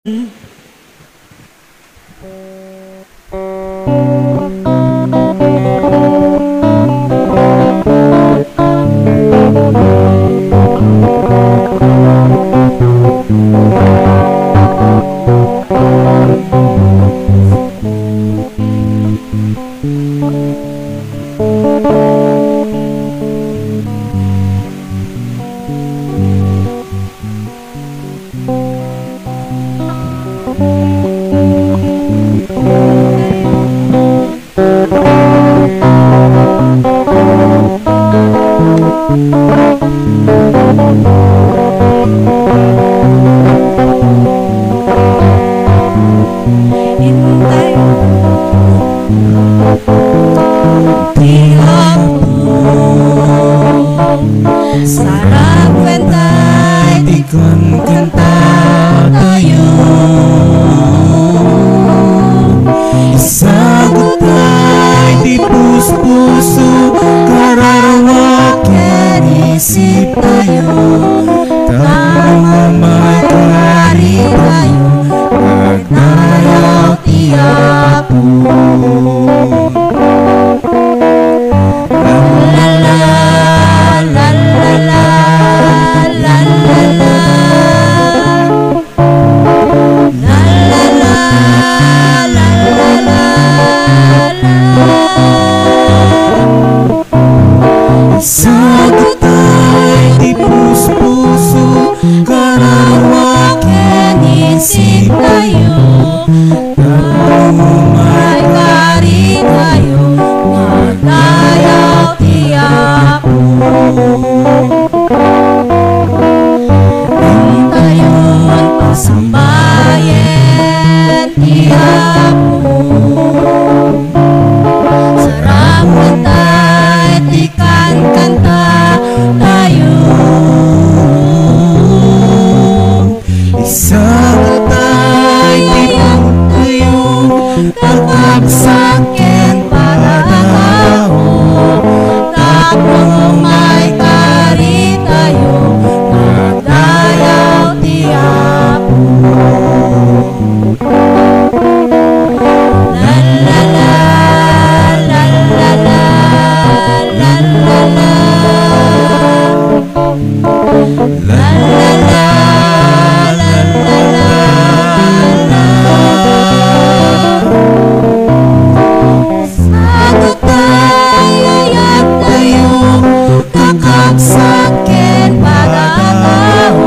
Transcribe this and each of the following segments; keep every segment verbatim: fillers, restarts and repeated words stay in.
Intay ti Apo. Sarapen tay ti kankanta tayo. Isagut tay ti puspuso, kararua ken isip tayo. Tapno maikari tayo, agdayaw ti Apo. La, la, la, la, la, la, la, la, la. La, la, la, la, la, la, la. Isagut tay ti puspuso, kararua ken isip tayo. Tapno maikari tayo, nga agdayaw ti Apo. Intayon pasambayen ti Apo. Sarapen tay ti kankanta tayo. Isagut tay ti pagtuyo, kakabsat ken pagadaon, tapno maikari tayo, agdayaw ti Apo. La, la, la, la, la, la, la, la, la. La, la, la, la, la, la, la. Sagut tay, ayat tayo, kakabsat ken pagadaon,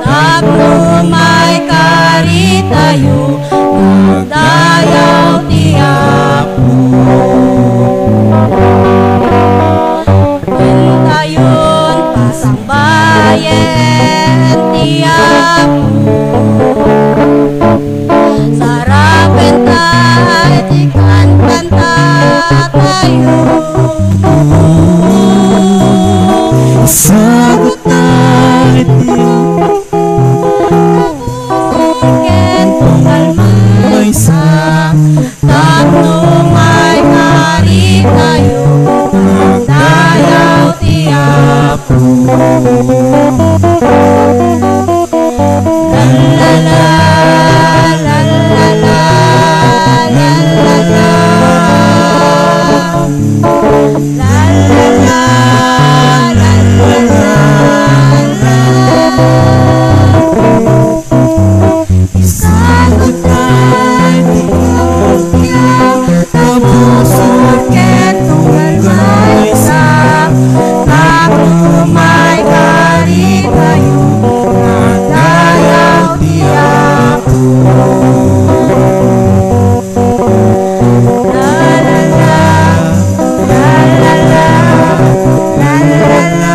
tapno maikari tayo, agdayaw ti Apo. Intayon pasambayen ti Apo. Sarapen tay ti kankanta tayo. Sagut tay ti ken tunggal maysa, tapno maikari tayo, agdayaw ti Apo. La, la, la, la, la, la, la, la, la. La, la, la, la, la, la, la. Isagut tay ti kankanta, kabusor ken tunggal maysa, tapno maikari tayo, agdayaw ti Apo. La, la, la, la, la, la, la, la, la.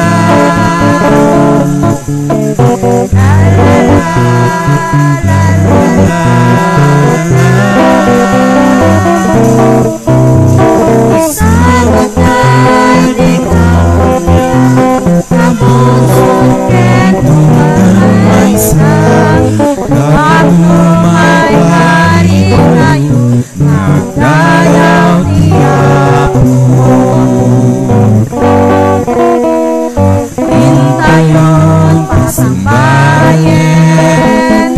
Intayon pasambayen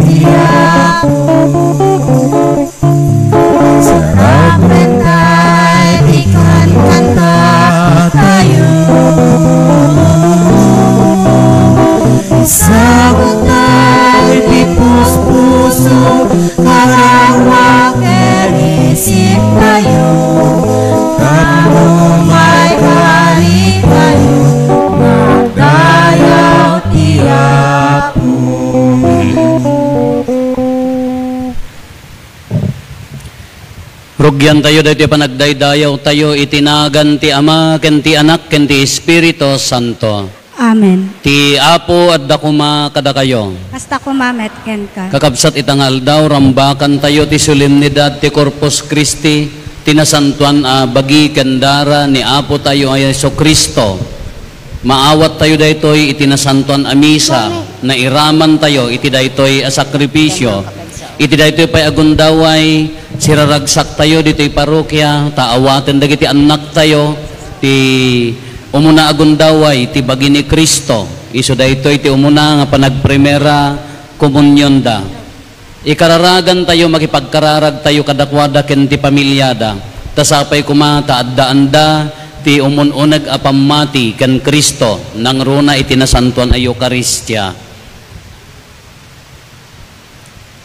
ti Rugiantayo daytoy panagdaydayawtayo iti nagan ti Ama, ken ti Anak, ken ti Espiritu Santo. Amen. Ti Apo adda koma kadakayo. Kasta koma met kenka. Kakabsat, ita nga aldaw, rambakantayo ti solemnidad ti Corpus Christi, ti nasantoan a bagi ken dara ni Apotayo a Jesu-Cristo. Maawattayo daytoy iti nasantoan a misa, nairamantayo iti daytoy a sakripisio. Iti daytoy pay a gundaway, siraragsaktayo ditoy parokia, ta awaten dagiti annaktayo ti umuna a gundaway ti bagi ni Cristo. Isu daytoy ti umuna nga panagprimera komunionda. Ikararagantayo, makipagkararagtayo kadakuada ken ti pamiliada. Ta sapay koma ta addaanda ti umun-uneg a pammati ken Cristo nangruna iti nasantoan a Eukaristia.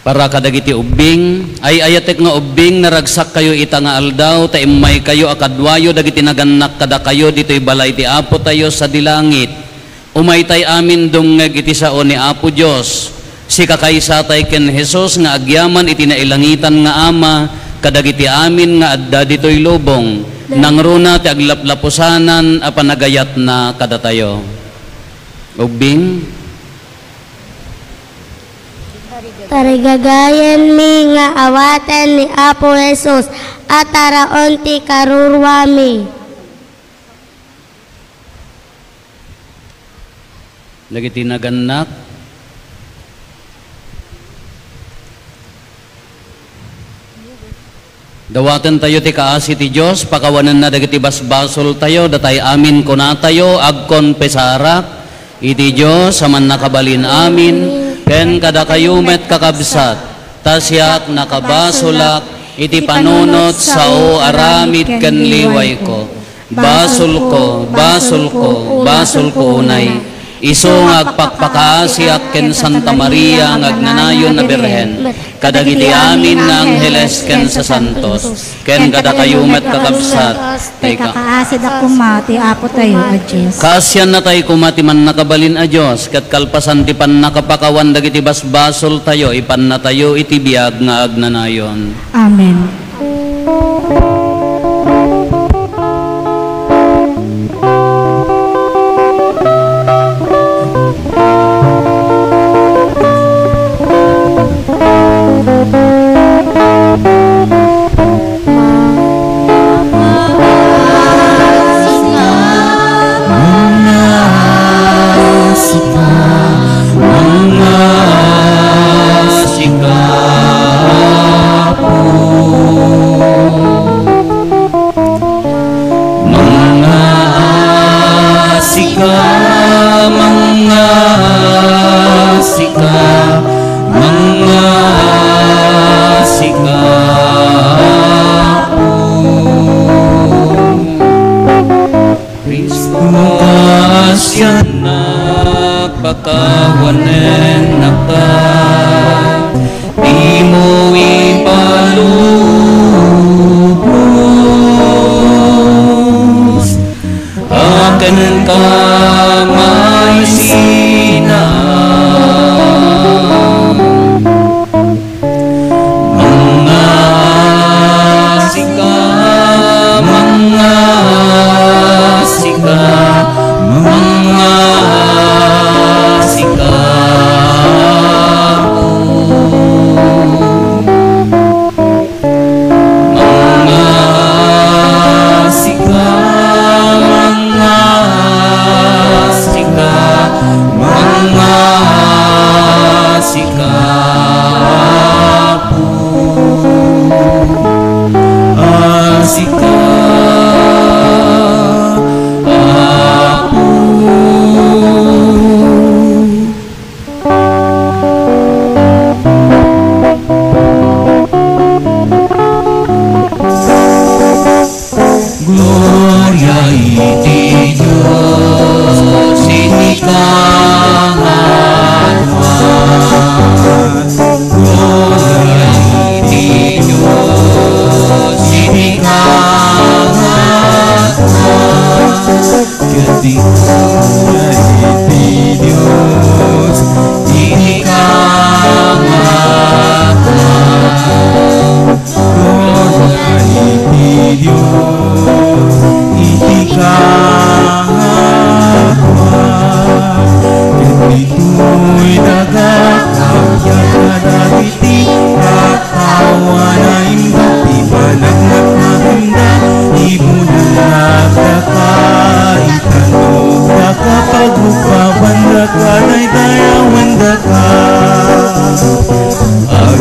Para kadagiti ubbing, ay-ayatek nga ubbing, naragsakkayo ita nga aldaw, ta immaykayo a kaduayo dagiti nagannak kadakayo ditoy balay ti Apotayo sadi langit. Umaytay amin dumngeg iti sao ni Apo Dios. Sikakaysatay ken Jesus nga agyaman iti nailangitan nga Ama kadagiti amin nga adda ditoy lubong. Nangruna ti aglaplapusanan a panagayatna kadatayo. Ubbing. Tarigagayenmi nga awaten ni Apo Jesus a taraon ti karuruami. Dagiti nagannak. Dawatentayo ti kaasi ti Dios, pakawanenna dagiti basbasoltayo, datay amin kunatayo, agkonfesarak iti Dios a mannakabalin amin, ken kadakayo met, kakabsat, ta siak nakabasolak iti panunot, sao, aramid ken liwayko. Basolko, basolko, basolko unay. Isu nga agpakpakaasiak ken Santa Maria nga agnanayon a Birhen, kadagiti amin nga angheles ken sasantos, ken kadakayo met, kakabsat, ta ika- Kakaasidak koma ti Apotayo a Dios. Kaasiannatay koma ti mannakabalin a Dios, ket kalpasan ti pannakapakawan dagiti basbasoltayo, ipannatayo iti biag nga agnanayon. Amen.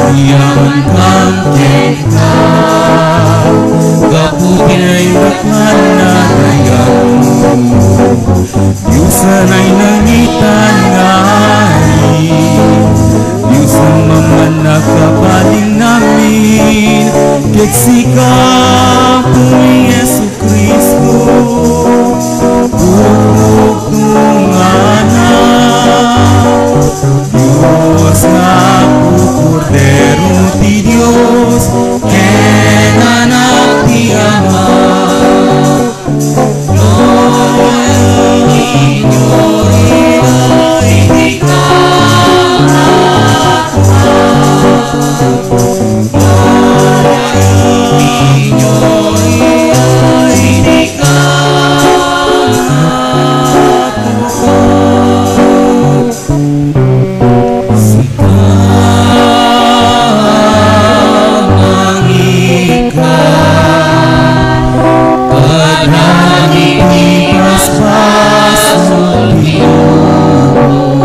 Yaman kam kenka, gapu ti naindak nga nanayan. Dios a nainangitan nga ari, Dios a mamannakabalin amin, ket sika, Apomi Jesu-Cristo, pupugtongana. Dios nga Apo, Kordero ti Dios, ken Anak ti Ama. Sika mangika kadagiti basbasol ti lubong.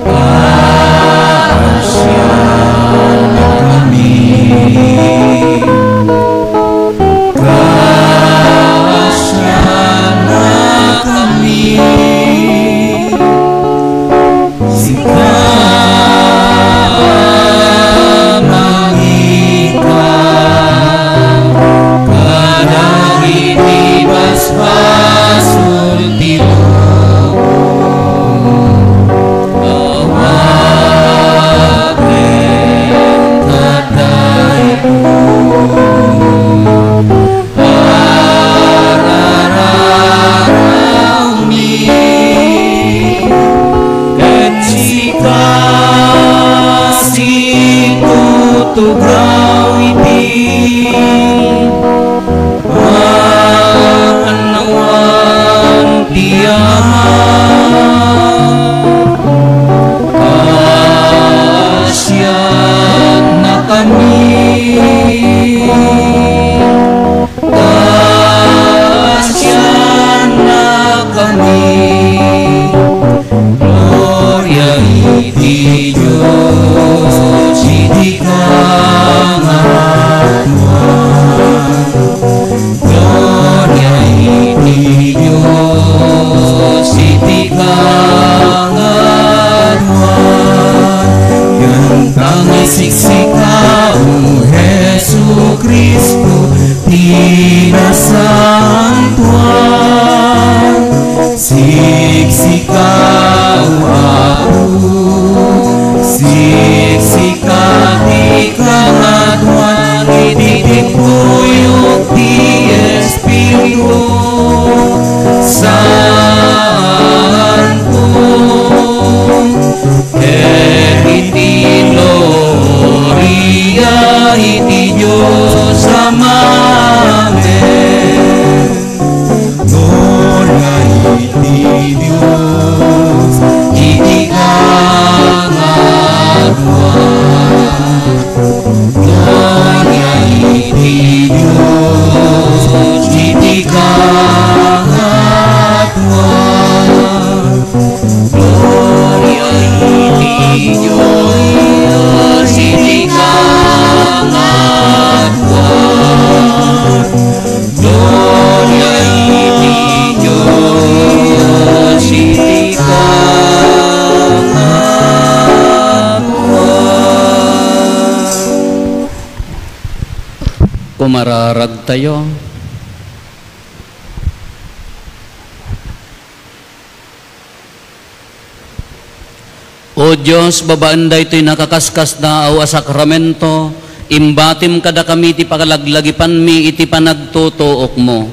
Kaasiannakami. Kaasiannakami. Sika mangika kadagiti basbasol ti lubong. Awaten kadayko. Arararawmi ket sika situtugaw iti maannawan ti Ama. Kaasiannakami. Kaasiannakami. Gloria iti Dios iti kangatoan. Gloria iti Dios iti kangatoan. Ken ta nga siksika, O Jesu-Cristo, ti nasantoan. Siksika, O Apo, siksika ti kangatoan iti timpuyog ti Espiritu Santo. Ket iti gloria iti Dios Ama. Amen. Gloria iti Dios iti kangatoan. Gloria iti Dios iti kangatoan. Gloria iti Dios iti kangatoan. Gloria iti Dios iti kangatoan. Kumararagtayo. O Dios, babaen daytoy nakaskasdaaw a sakramento, imbatim kadakami ti pakalaglagipanmi iti panagtutuokmo.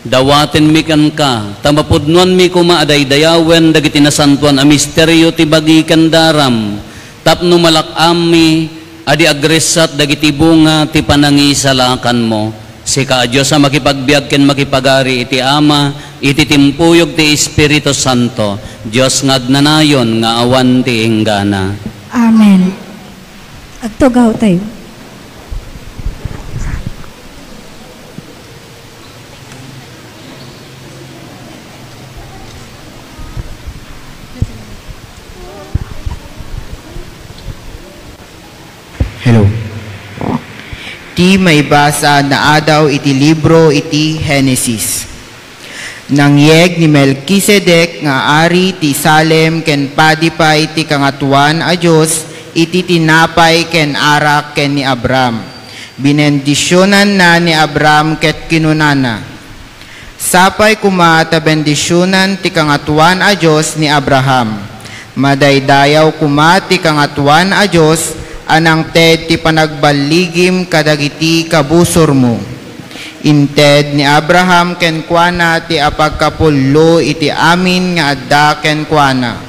Dawatenmi kenka, ta mapudnoanmi koma a daydayawen dagiti nasantoan a misterio ti bagi ken daram, tapno malak-ammi a di agressat dagiti bunga ti panangisalakanmo. Sika a Dios a makipagbiag ken makipagari iti Ama, iti timpuyog ti Espiritu Santo, Dios nga agnanayon nga awan ti inggana. Amen. Agtugawtayo. Hello. Ti maibasa naadaw iti libro iti Genesis. Nangyeg ni Melkisedek nga ari ti Salem ken padi pay ti Kangatoan a Dios iti tinapay ken arak ken ni Abram. Binendisionanna ni Abram ket kinunana, Sapay koma ta bendisionan ti Kangatoan a Dios ni Abraham. Madaydayaw koma ti Kangatoan a Dios a nangted ti panagballigim kadagiti kabusormo. Inted ni Abraham kenkuana ti apagkapullo iti amin nga adda kenkuana.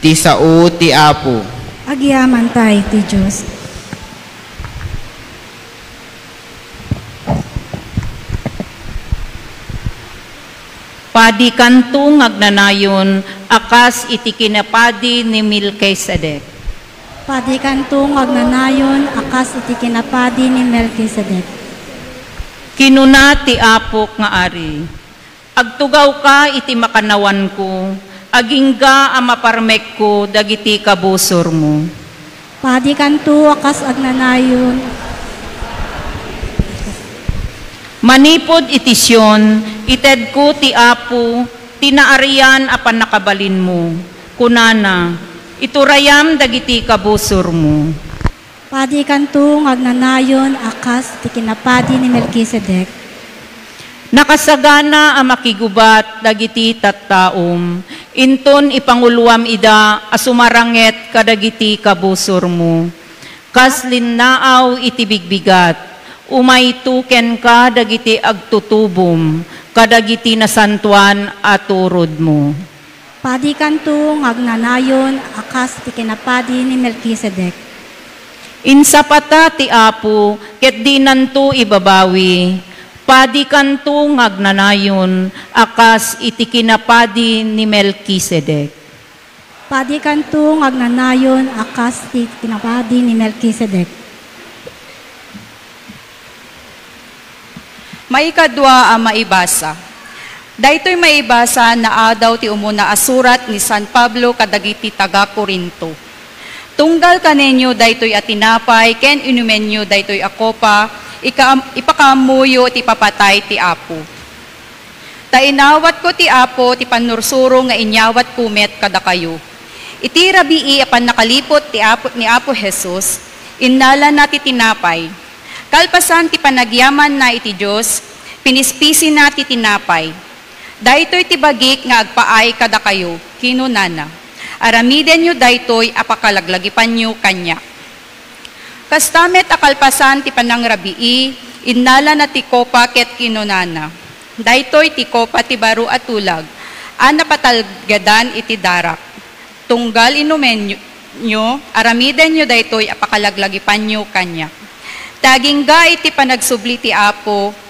Ti sao ti Apo. Agyamantay ti Dios. Padikanto nga agnanayon a kas iti kinapadi ni Melkisedek. Padikanto nga agnanayon a kas iti kinapadi ni Melkisedek. Kinuna ti Apo nga Ari, Agtugawka iti makannawanko, agingga a maparmekko dagiti kabusormo. Padikanto a kas agnanayon. Manipud iti Sion, itedko ti Apo, ti naarian a pannakabalinmo. Kunana, Iturayam dagiti kabusormo. Padikanto nga agnanayon a kas ti kinapadi ni Melkisedek. Nakasagana a makigubat dagiti tattaom, inton ipanguloam ida a sumaranget kadagiti kabusormo. Kas linnaaw iti bigbigat, umayto kenka dagiti agtutubom kadagiti nasantoan a turodmo. Padikanto nga agnanayon a kas ti kinapadi ni Melkisedek. Insapata ti Apo ket dinanto ibabawi. Padikanto nga agnanayon a kas iti kinapadi ni Melkisedek. Padikanto nga agnanayon a kas ti kinapadi ni Melkisedek. Maikadua a maibasa. Daytoy maibasa naadaw ti umuna a surat ni San Pablo kadagiti taga-Corinto. Tunggal kanenyo daytoy a tinapay ken inumenyo daytoy a kopa, ikaam-, ipakaammoyo ti papatay ti Apo. Ta inawatko ti Apo ti pannursuro nga inyawatko met kadakayo. Iti rabii a pannakaliput ti Apo, ni Apo Jesus, innalana ti tinapay. Kalpasan ti panagyamanna iti Dios, pinispisina ti tinapay. Daytoy ti bagik nga agpaay kadakayo, kinunana. Aramidenyo daytoy a pakalaglagipanyo kaniak. Kasta met a kalpasan ti panangrabii, innalana ti kopa ket kinunana, Daytoy ti kopa ti baro a tulag a napatalgedan iti darak. Tunggal inumenyo, aramidenyo daytoy a pakalaglagipanyo kaniak. Ta agingga iti panagsubli ti Apo,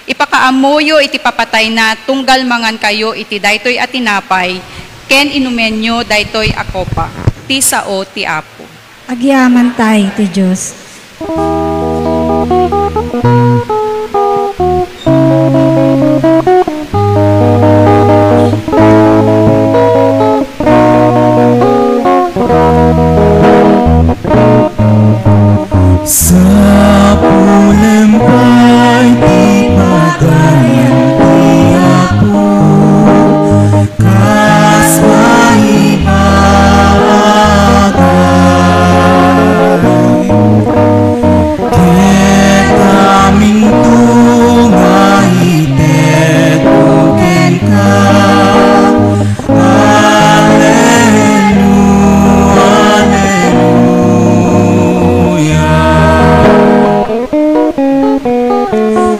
ipakaammoyo iti papatayna tunggal mangankayo iti daytoy a tinapay ken inumenyo daytoy a kopa ti sao ti Apo. Agyamantay ti Dios. Sapulem pay ti pagarian ti Apo. Kas maibagay, ket aminto nga itedko kenka. Alleluia, alleluia.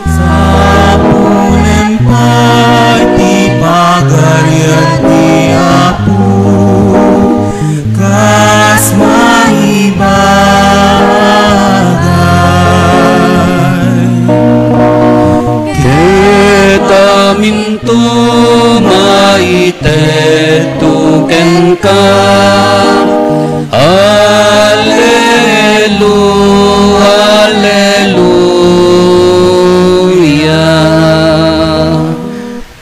Sapulem pay ti pagarian ti Apo, kas maibagay. Ket aminto maitedto kenka. Allelu-, alleluia.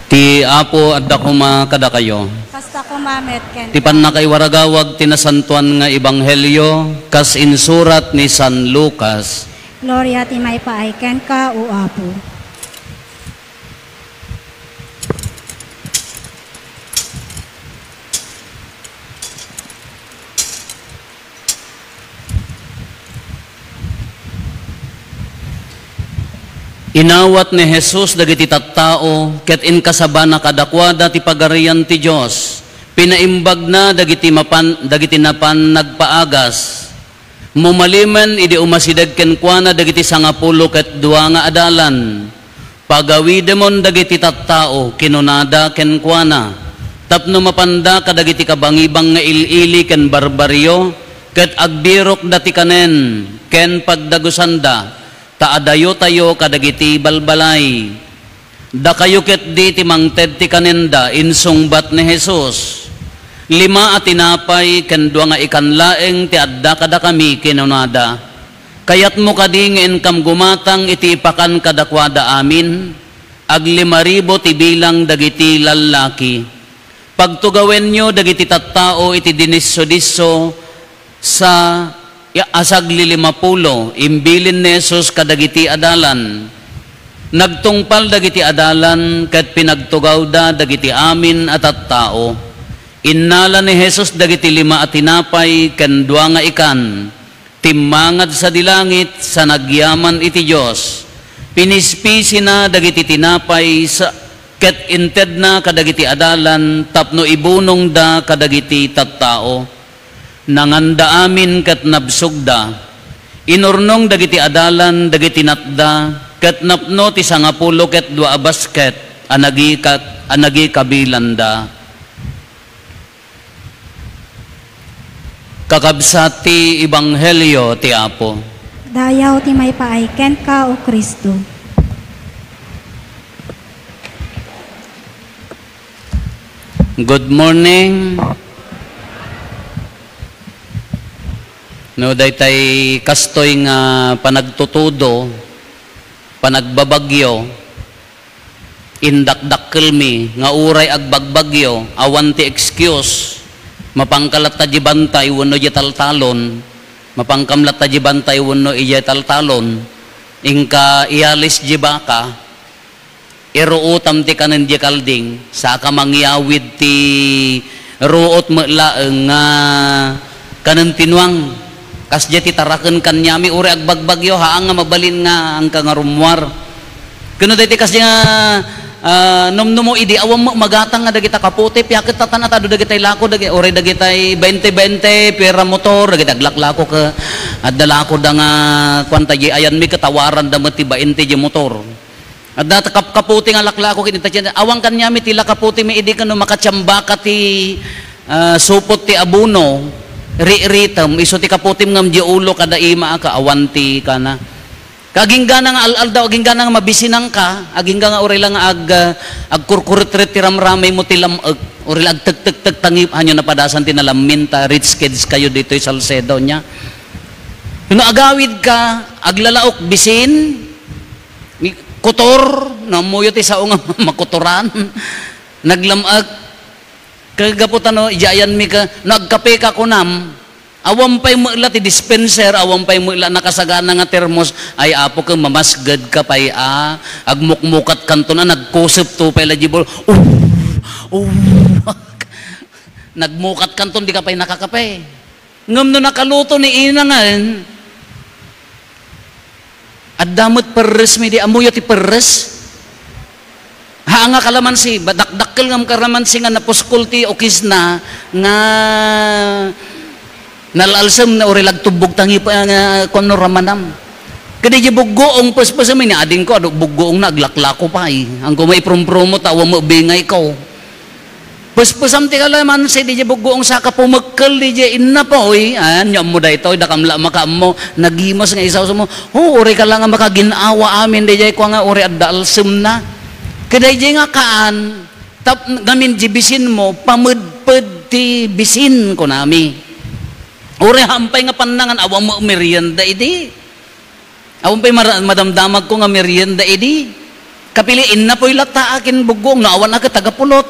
Ti Apo adda koma kadakayo. Kasta koma met. Ti pannakaiwaragawag ti nasantoan nga ebanghelio kas insurat ni San Lucas. Gloria ti maipaay kenka, O Apo. Inawat ni Jesus dagiti tattao ket inkasabana kadakuada ti Pagarian ti Dios. Pinaimbagna dagiti mapan, dagiti napan nagpaagas. Mumalimen idi umasideg kenkuana dagiti sangapulo ket dua nga adalan. "Pagawidemon dagiti tattao," kinunada kenkuana, "tapno mapanda kadagiti kabangibang nga il-ili ken barbarrio, ket agbirokda ti kanen ken pagdagusanda, ta adayotayo kadagiti balbalay." "Dakayo ketdi ti mangted ti kanenda," insungbat ni Jesus. "Lima a tinapay ken dua nga ikan laeng ti adda kadakami," kinunada. "Kayatmo kadi nga inkam gumatang iti ipakan kadakuada amin?" Aglimaribu ti bilang dagiti lallaki. "Pagtugawenyo dagiti tattao iti dinisodisso sa ya-, a saglilimapulo," imbilin ni Jesus kadagiti adalan. Nagtungpal dagiti adalan ket pinagtugawda dagiti amin a tattao. Innala ni Jesus dagiti lima a tinapay ken dua nga ikan. Timmangad sadi langit sa nagyaman iti Dios. Pinispisina dagiti tinapay sa, ket intedna kadagiti adalan tapno ibunongda kadagiti tattao. Nanganda amin ket nabsogda. Inurnong dagiti adalan dagiti natda, ket napno ti sangapulo ket dua a basket a nagika-, a nagikabilanda. Kakabsat ti Ebanghelio ti Apo. Dayaw ti maipaay kenka, O Cristo. Good morning. No, daytay kastoy nga panagtutudo, panagbabagyo, indakdakkelmi nga uray agbagbagyo, awan ti excuse. Mapanka latta di bantay wenno di taltalon. Mapankam latta di bantay wenno idiay taltalon. Inka iyalis di baka. Iruotam ti kanen di kalding, saka mangyawid ti ruot met laeng nga kanen ti nuang. Kasdiay ti taraken kaniami, uray agbagbagyo, haan nga mabalin nga angka nga rummuar. Ken no daytoy kasdiay nga, ah, numnumo idi awan met magatang nga dagita kaputi, piaket ta tan-, adu dagitay lako, dagi-, uray dagitay bainte bainte, pira motor, dagiti aglaklako ket adda lakoda nga kuan ta di ayanmi ket awaranda met ti bainte di motor. Adda ta kap-, kaputi nga laklako ket inta, awan kaniami ti la kaputimi idi ken no makatiambaka ti, ah, supot ti abono, ri-, ritem, isu ti kaputim ngem di ulo kada ima ka awan ti kana. Kaginggana nga al-aldaw, aginggana nga mabisinangka, agingga nga uray la nga ag-, ah, agkurkuretret ti ramramaymo ti lam-ek, uray la agtektektek tangip, hanyo napadasan ti nalammin ta rich kids kayo ditoy Salcedo nya. No agawidka, aglalaok, bisin, Ni-, kutor, no ammoyo ti sao nga makutoran. Naglam-, ag-, kagapu ta no, idiay ayanmi ka, no agkape ka kunam, awan pay met la ti dispenser, awan pay met la nakasagana nga termos, ay apo ka, mamasged ka pay a, agmukmukat kanton a, nagkusep to pay la di bol-, uh, uh, nagmukat kanton, di ka pay nakakape. Ngem no nakaluto ni ina ngan, adda met perres mi di, ammoyo ti perres? Haa nga kalamansi, ba-, dakdakkel ngem kalamansi nga napuskol ti ukisna nga nalaalsem na uray la agtubbog tangi pa, nga kuno ramanam. Kadi di buggoong, pespesem ni adingko, adu buggoong na aglaklako pay. Ang kuma iprumpromo, tawa mo bingay ko. Pespesam ti kalamansi, di buggoong saka pumekkel di innapoy. Ayan, nya ammo daytoy, dakam la makaammo. Nagimas nga isaw mo. Oh, uri ka lang nga makaginawa amin, di kua nga uri adda alsemna. Kadi nga kaan, tap-, ngamin di bisin mo, pamedped ti bisin, kunami. Uri hampay nga pannangan, awan mo merienda idi. Awan pay mara-, madamdamag ko nga merienda idi. Kapili, innapoy latta akin buggoong, no awan a ket agapulot.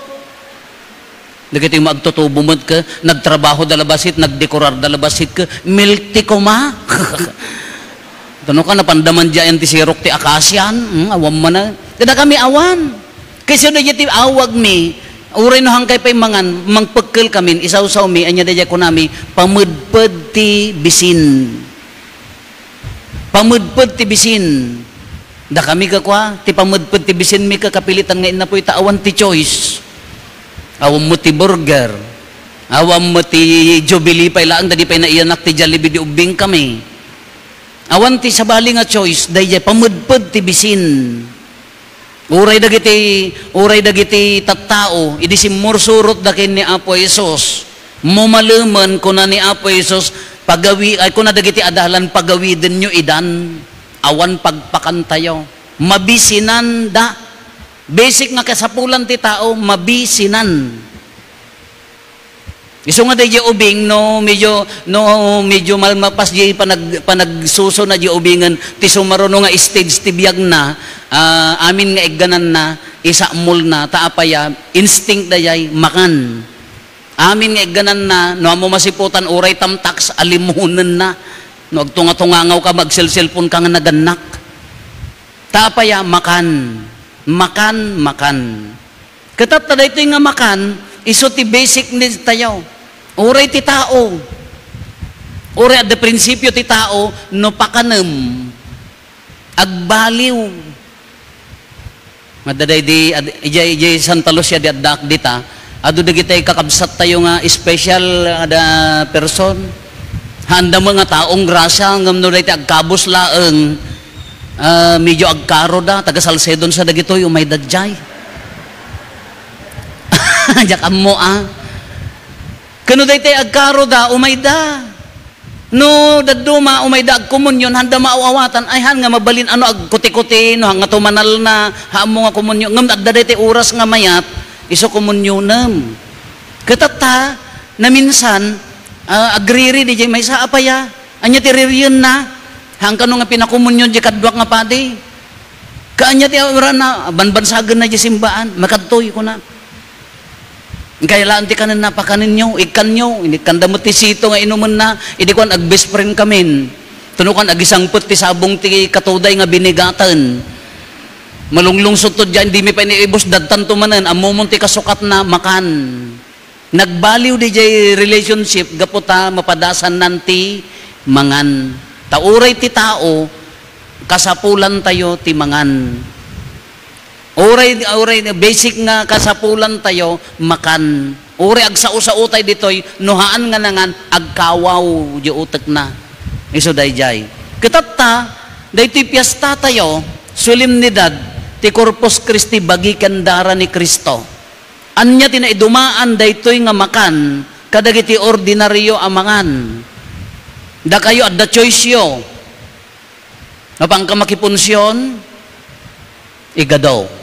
Dagiti agtutubo met ket nagtrabaho da labasit, nagdekorar da labasit ket milk tea koma. Tano ka, napandaman diay ti sirok ti akasia, hmm, awan man. Kadakami awan. Ket isu daydiay ti awagmi, uray no haankay pay mangan, mangpekkel kamin, isawsawmi, ania daydiay kunami, pamedped ti bisin. Pamedped ti bisin. Dakami ket kua, ti pamedped ti bisinmi ket kapilitan nga innapoy ta awan ti choice. Awan met ti burger. Awan met ti Jollibee pay laeng, ta di pay naiyanak ti Jollibee, di ubbing kami. Awan ti sabali nga choice, daydiay pamedped ti bisin. Uray dagiti, uray dagiti tattao, idi simmursurotda ken ni Apo Jesus, mumalemen, kuna ni Apo Jesus, pagawi-, ay, kuna dagiti adalan, "Pagawidenyo idan, awan pagpakantayo." Mabisinanda. Basic nga kasapulan ti tao, mabisinan. Isu nga daydiay ubing, no, medyo, no, medyo malmapas di panag-, panagsusuna di ubingen, ti sumaruno nga stage ti biagna, ah, amin nga iggananna, isamulna, ta apay a, instinct daydiay, makan. Amin nga iggananna, no ammo masiputan, uray tamtaks, alimuhennenna. No agtungatungangawka, agselselponka nga nagannak. Ta apay a, makan, makan, makan. Ket ta daytoy nga makan, isu ti basic needs tayo. Uray ti tao, uray adda prinsipio ti tao, no pakanem, agbaliw. Madda daydi, ad-, idiay, idiay Santa Lucia di addaak dita, adu dagiti kakabsattayo nga special, ah, da person. Haanda met nga taong grasya, ngem no daytoy agkabus laeng, ah, medyo agkaroda, taga Salcedon sa dagitoy, umayda diay. Diak ammo, ah. Ken no daytoy agkaroda, umayda. No dadduma, umayda agkomunion, haanda maaw-awatan, ay, haan nga mabalin, ano, agkuti-kuti, no, haan nga tumanalna, haan mo nga komunion. Ngem adda daytoy oras nga mayat, isu komunionem. Ket ta, naminsan, ah, agriri diay maysa, apay a, ania ti ririenna? Haan kano nga pinakomunion diay kaduak nga padi? Kaanya ti awrana, banbansagenna diay simbaan, makadtoy, kuna. Kaylaan ti kanenna, pakanenyo, ikkanyo, inikkanda met ti sito nga inumenna, idi kuan, ag-best friend kamin. Tano kuan, agisangpet ti sabong ti katuday nga binigaten. Malunglungsot to diay, dimi pay naibus, dadtanto manen, ammomon ti kasukatna, makan. Nagbaliw diay relationship gapu ta mapadasannan ti mangan. Ta uray ti tao, kasapulantayo ti mangan. Uray, uray basic nga kasapulantayo, makan. Uray agsao-saotay ditoy, no haan nga nangan, agkawaw diay utekna. Isu daydiay. Ket ta, daytoy piestatayo, solemnidad ti Corpus Christi, bagi ken dara ni Cristo. Ania ti naidumaan daytoy nga makan kadagiti ordinario a mangan? Dakayo, adda choiceyo. Mapanka makipunsion, igado.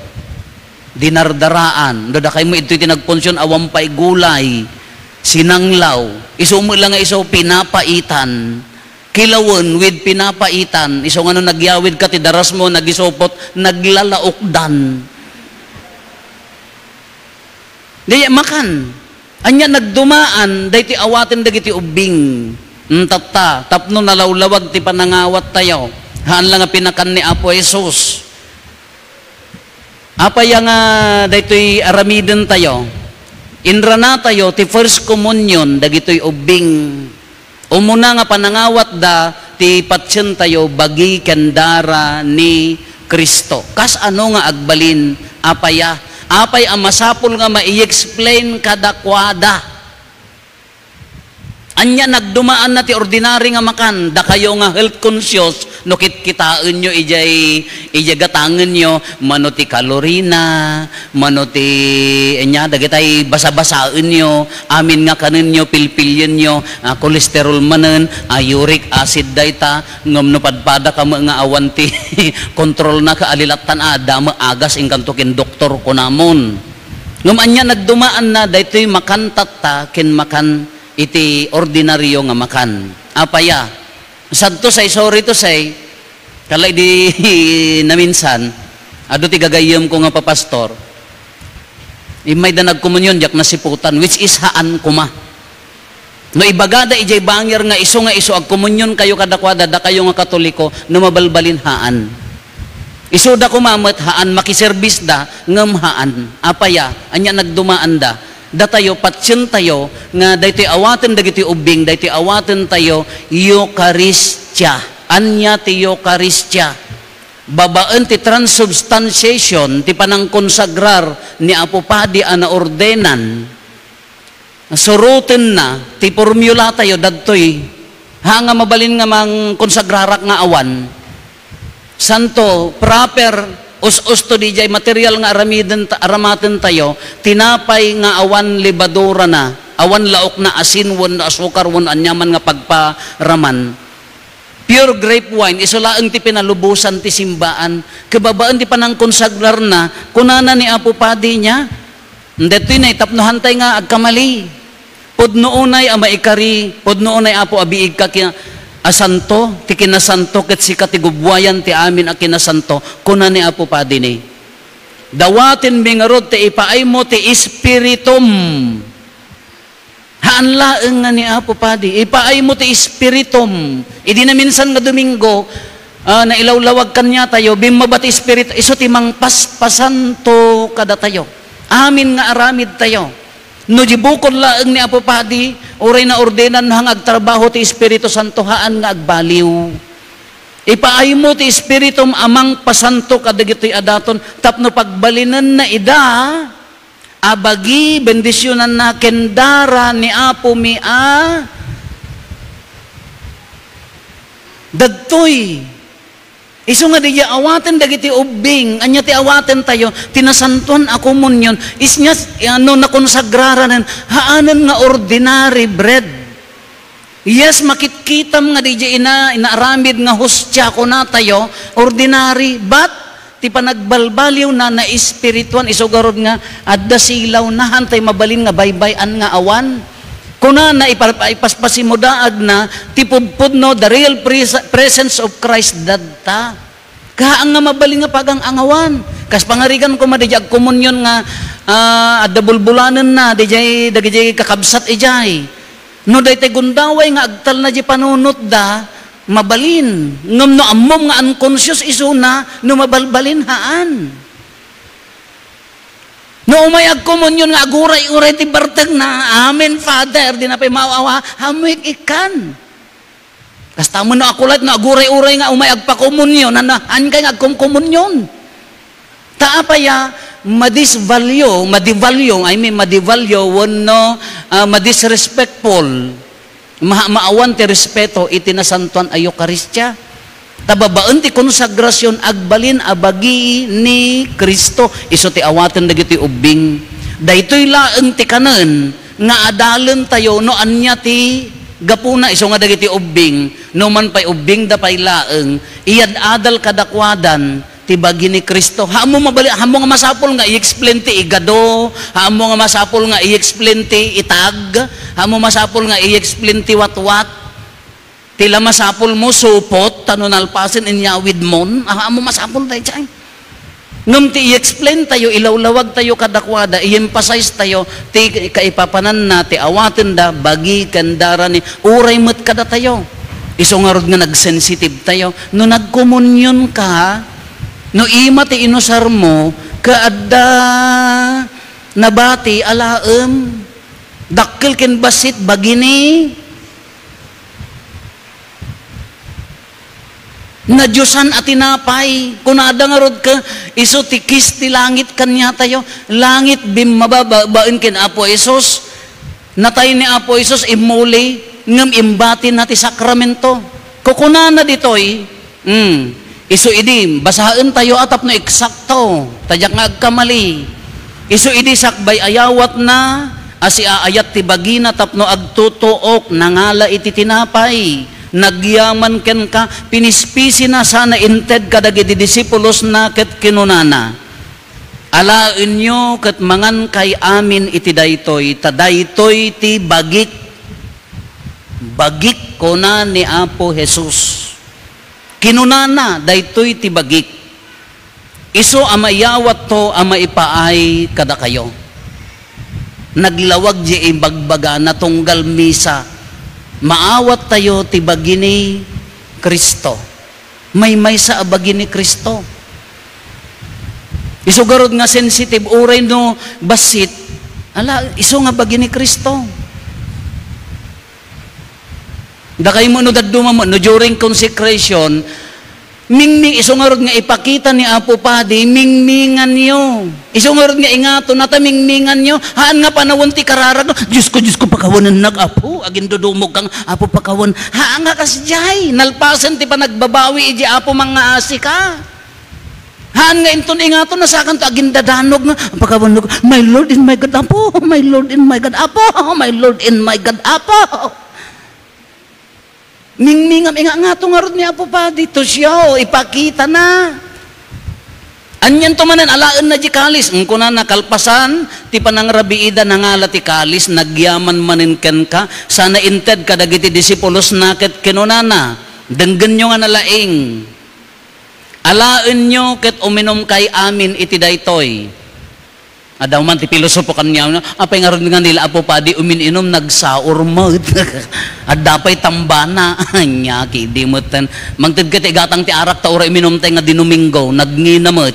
Dinardaraan. No dakay met idtoy ti nagpunsion, awan pay gulay, sinanglaw. Isu met la nga isu, pinapaitan. Kilawen with pinapaitan, isu nga no nagyawidka ti darasmo, nagisupot, naglalaokdan. Di makan. Ania nagdumaan daytoy awaten dagiti ubbing. Tatta, tapno nalawlawag ti panangawattayo. Haan la nga pinakan ni Apo Jesus. Apay a nga daytoy aramidentayo? Inranatayo ti First Communion dagitoy ubbing. Umuna nga panangawatda ti patientayo bagi ken dara ni Cristo. Kasano nga agbalin? Apay a, apay a masapul nga mai-explain kadakuada? Ania nagdumaanna ti ordinary nga makan? Dakayo nga health conscious, no kitkitaenyo idiay, idiay gatangenyo, mano ti kalorina, mano ti, ania, dagitay basabasaenyo, amin nga kanenyo, pilpilienyo, ah, cholesterol manen, ah, uric acid dayta, ngem no padpadaka met nga awan ti kontrolna, kaalilattan, ah, adda met agas, inkanto ken doktor, kunamon. Ngem ania nagdumaanna daytoy makan tatta ken makan iti ordinaryo nga makan. Apay a, sad to say, sorry to say, kala idi naminsan, adu ti gagayyemko nga papastor. Immay da nagkomunion, diak nasiputan, which is haan koma. No ibagada idiay bangir nga isu nga isu agkomunionkayo kadakuada, dakayo nga Katoliko, no mabalbalin, haan. Isuda koma met haan, makiserbisda, ngem haan. Apaya, ania nagdumaanda? Datayo, patientayo nga daytoy awaten dagiti ubbing, daytoy awatentayo, Eukaristia. Ania ti Eukaristia? Babaen ti transubstantiation, ti panangkonsagrar ni Apo Padi a naordenan, surotenna ti formulatayo, dagtoy, ha, nga mabalin nga mangkonsagrarak nga awan santo, proper, us-usto didiay material nga aramiden ta-, aramatentayo, tinapay nga awan lebadurana, awan laokna, asin wenno asukar wenno aniaman nga pagparaman. Pure grape wine, isu laeng ti pinalubosan ti simbaan. Ket babaen ti panangkonsagrarna, kunana ni Apo Padi nia, daytoy nay tapno haantay nga agkamali. Pudno unay a maikari, pudno unay, Apo, a biigka kin-, a santo, ti kinasanto, ket sika ti gubbuayan ti amin a kinasanto, kuna ni Apo Padi ni. Dawatenmi ngarud ti ipaaymo ti Espiritum. Haan laeng nga ni Apo Padi, ipaaymo ti Espiritum. Idi naminsan nga Domingo, ah, nailawlawag kaniatayo, bimmaba ti Espiritu, isu ti mangpaspasanto kadatayo. Amin nga aramidtayo. No di bukod laeng ni Apo Padi, uray naordenan no haan nga agtrabaho ti Espiritu Santo, haan nga agbaliw. Ipaaymo ti Espiritum a mangpasanto kadagitoy a daton tapno pagbalinenna ida a bagi, bendisionanna ken dara ni Apomi a dagtoy. Isu nga diay awaten dagiti ubbing, ania ti awatentayo? Ti Nasantoan a Komunion. Isuna, no nakonsagraranen, haanen nga ordinary bread. Yes, makitkitam nga diay ina-, inaaramid nga hostia, kunatayo, ordinary, but ti panagbalbaliwna, naespirituan, isu garud nga adda silawna, haantay mabalin nga baybay-an nga awan. Kunana, ipa-, ipaspasimo daagna, ti pudpudno, the real pres-, presence of Christ dadta. Haan nga mabalin nga pagang-angawan. Kas pangarigan koma diay agkomunion nga, ah, adda bulbulanenna, diay, dagiti kakabsat idiay. No daytoy gundaway nga agtalna diay panunotda, mabalin. Ngem no ammom nga unconscious isuna, no mabalbalin, haan. No umay agkomunion nga aguray-uray ti bartekna, "Amen, Father," dina pay maaw-awa, hamuik ikkan. Kasta met no akulat no aguray-uray nga umay agpakomunion, haan, haankay nga agkomunion. Ta apay a madisvalue, madivalue, I mean, madivalue wenno, ah, madisrespectful, ma-, maawan ti respeto iti nasantoan a Eukaristia. Ta babaen ti konsagrasion, agbalin a bagi ni Cristo, isu ti awaten dagiti ubbing. Daytoy laeng ti kanen nga adalentayo no ania ti gapuna, isu nga dagiti ubbing, no man pay ubbingda pay laeng, iyad-adal kadakuadan ti bagi ni Cristo. Haanmo mabali-, haanmo nga masapul nga i-explain ti igado, haanmo nga masapul nga i-explain ti itag, haanmo masapul nga i-explain ti watwat. Ti la masapulmo, supot, ta no nalpasen, inyawidmon. Ah, haanmo masapul daydiay. Ngem ti i-explain tayo, ilawlawag tayo kadakuada, i-emphasize tayo, ti kaipapananna, ti awatenda, bagi ken dara ni, uray met kadatayo. Isu ngarud nga nagsensitive tayo. No nagkomunionka, no ima ti inusarmo, ket adda nabati a laem, dakkel ken bassit, bagi ni nadiosan a tinapay. Kunada ngarud ket isu ti kiss ti langit kaniatayo. Langit bimmaba ba-, baen ken Apo Jesus. Natay ni Apo Jesus, immuli, ngem imbatina ti sakramento. Kukunana ditoy, Hmm. Isu idi, basaentayo a tapno eksakto, ta diak nga agkamali. Isu idi sakbay a yawatna a siaayat ti bagina tapno agtutuok, nangala iti tinapay, nagyaman kenka, pinispisina sana inted kadagiti disipulosna ket kinunana, "Alaenyo ket mangankay amin iti daytoy, ta daytoy ti bagik." Bagik, kuna ni Apo Jesus. Kinunana, "Daytoy ti bagik. Isu a maiyawatto a maipaay kadakayo." Naglawag di ibagbagana tunggal misa. Maawattayo ti bagi ni Cristo. Maymaysa a bagi ni Cristo. Isu garud nga sensitive, uray no bassit, ala, isu nga bagi ni Cristo. Dakay mo no dadduma mo, no during consecration, mingming, isu ngarud nga ipakita ni Apo Padi, mingminganyo. Isu ngarud nga ingato, nata mingminganyo. Haan nga panawen ti kararag, "Diyos ko, Diyos ko, pakawanennak, Apo." Agindudumog kang, "Apo, pakawan." Haan nga kasdiay, nalpasen ti panagbabawi, iti Apo, mangngaasi ka. Haan nga inton ingato, nasakan to, agindadanog nga, "Pakawanennak, my Lord and my God, Apo, my Lord and my God, Apo, my Lord and my God, Apo." Mingmingam, inga-, ngato ngarud ni Apo Padi, to siya, o, ipakita na. Anian to manen, alaen na di kalis. Ang kunana, kalpasan, ti panangrabiida, nangala ti kalis, nagyaman manen kenka, sana inted kadagiti disipulos na ket kinunana, denggenyo nga nalaing. Alaenyo ket uminumkay amin iti daytoy. Adda man ti pilosopo kaniana, apay ngarud nga nila Apo Padi umin-inom, nagsaur met. Adda pay tambana. Anya, kidi met ten. Mangted ket igatang ti arak ta uray uminum tay nga dinuminggo, nagngina met.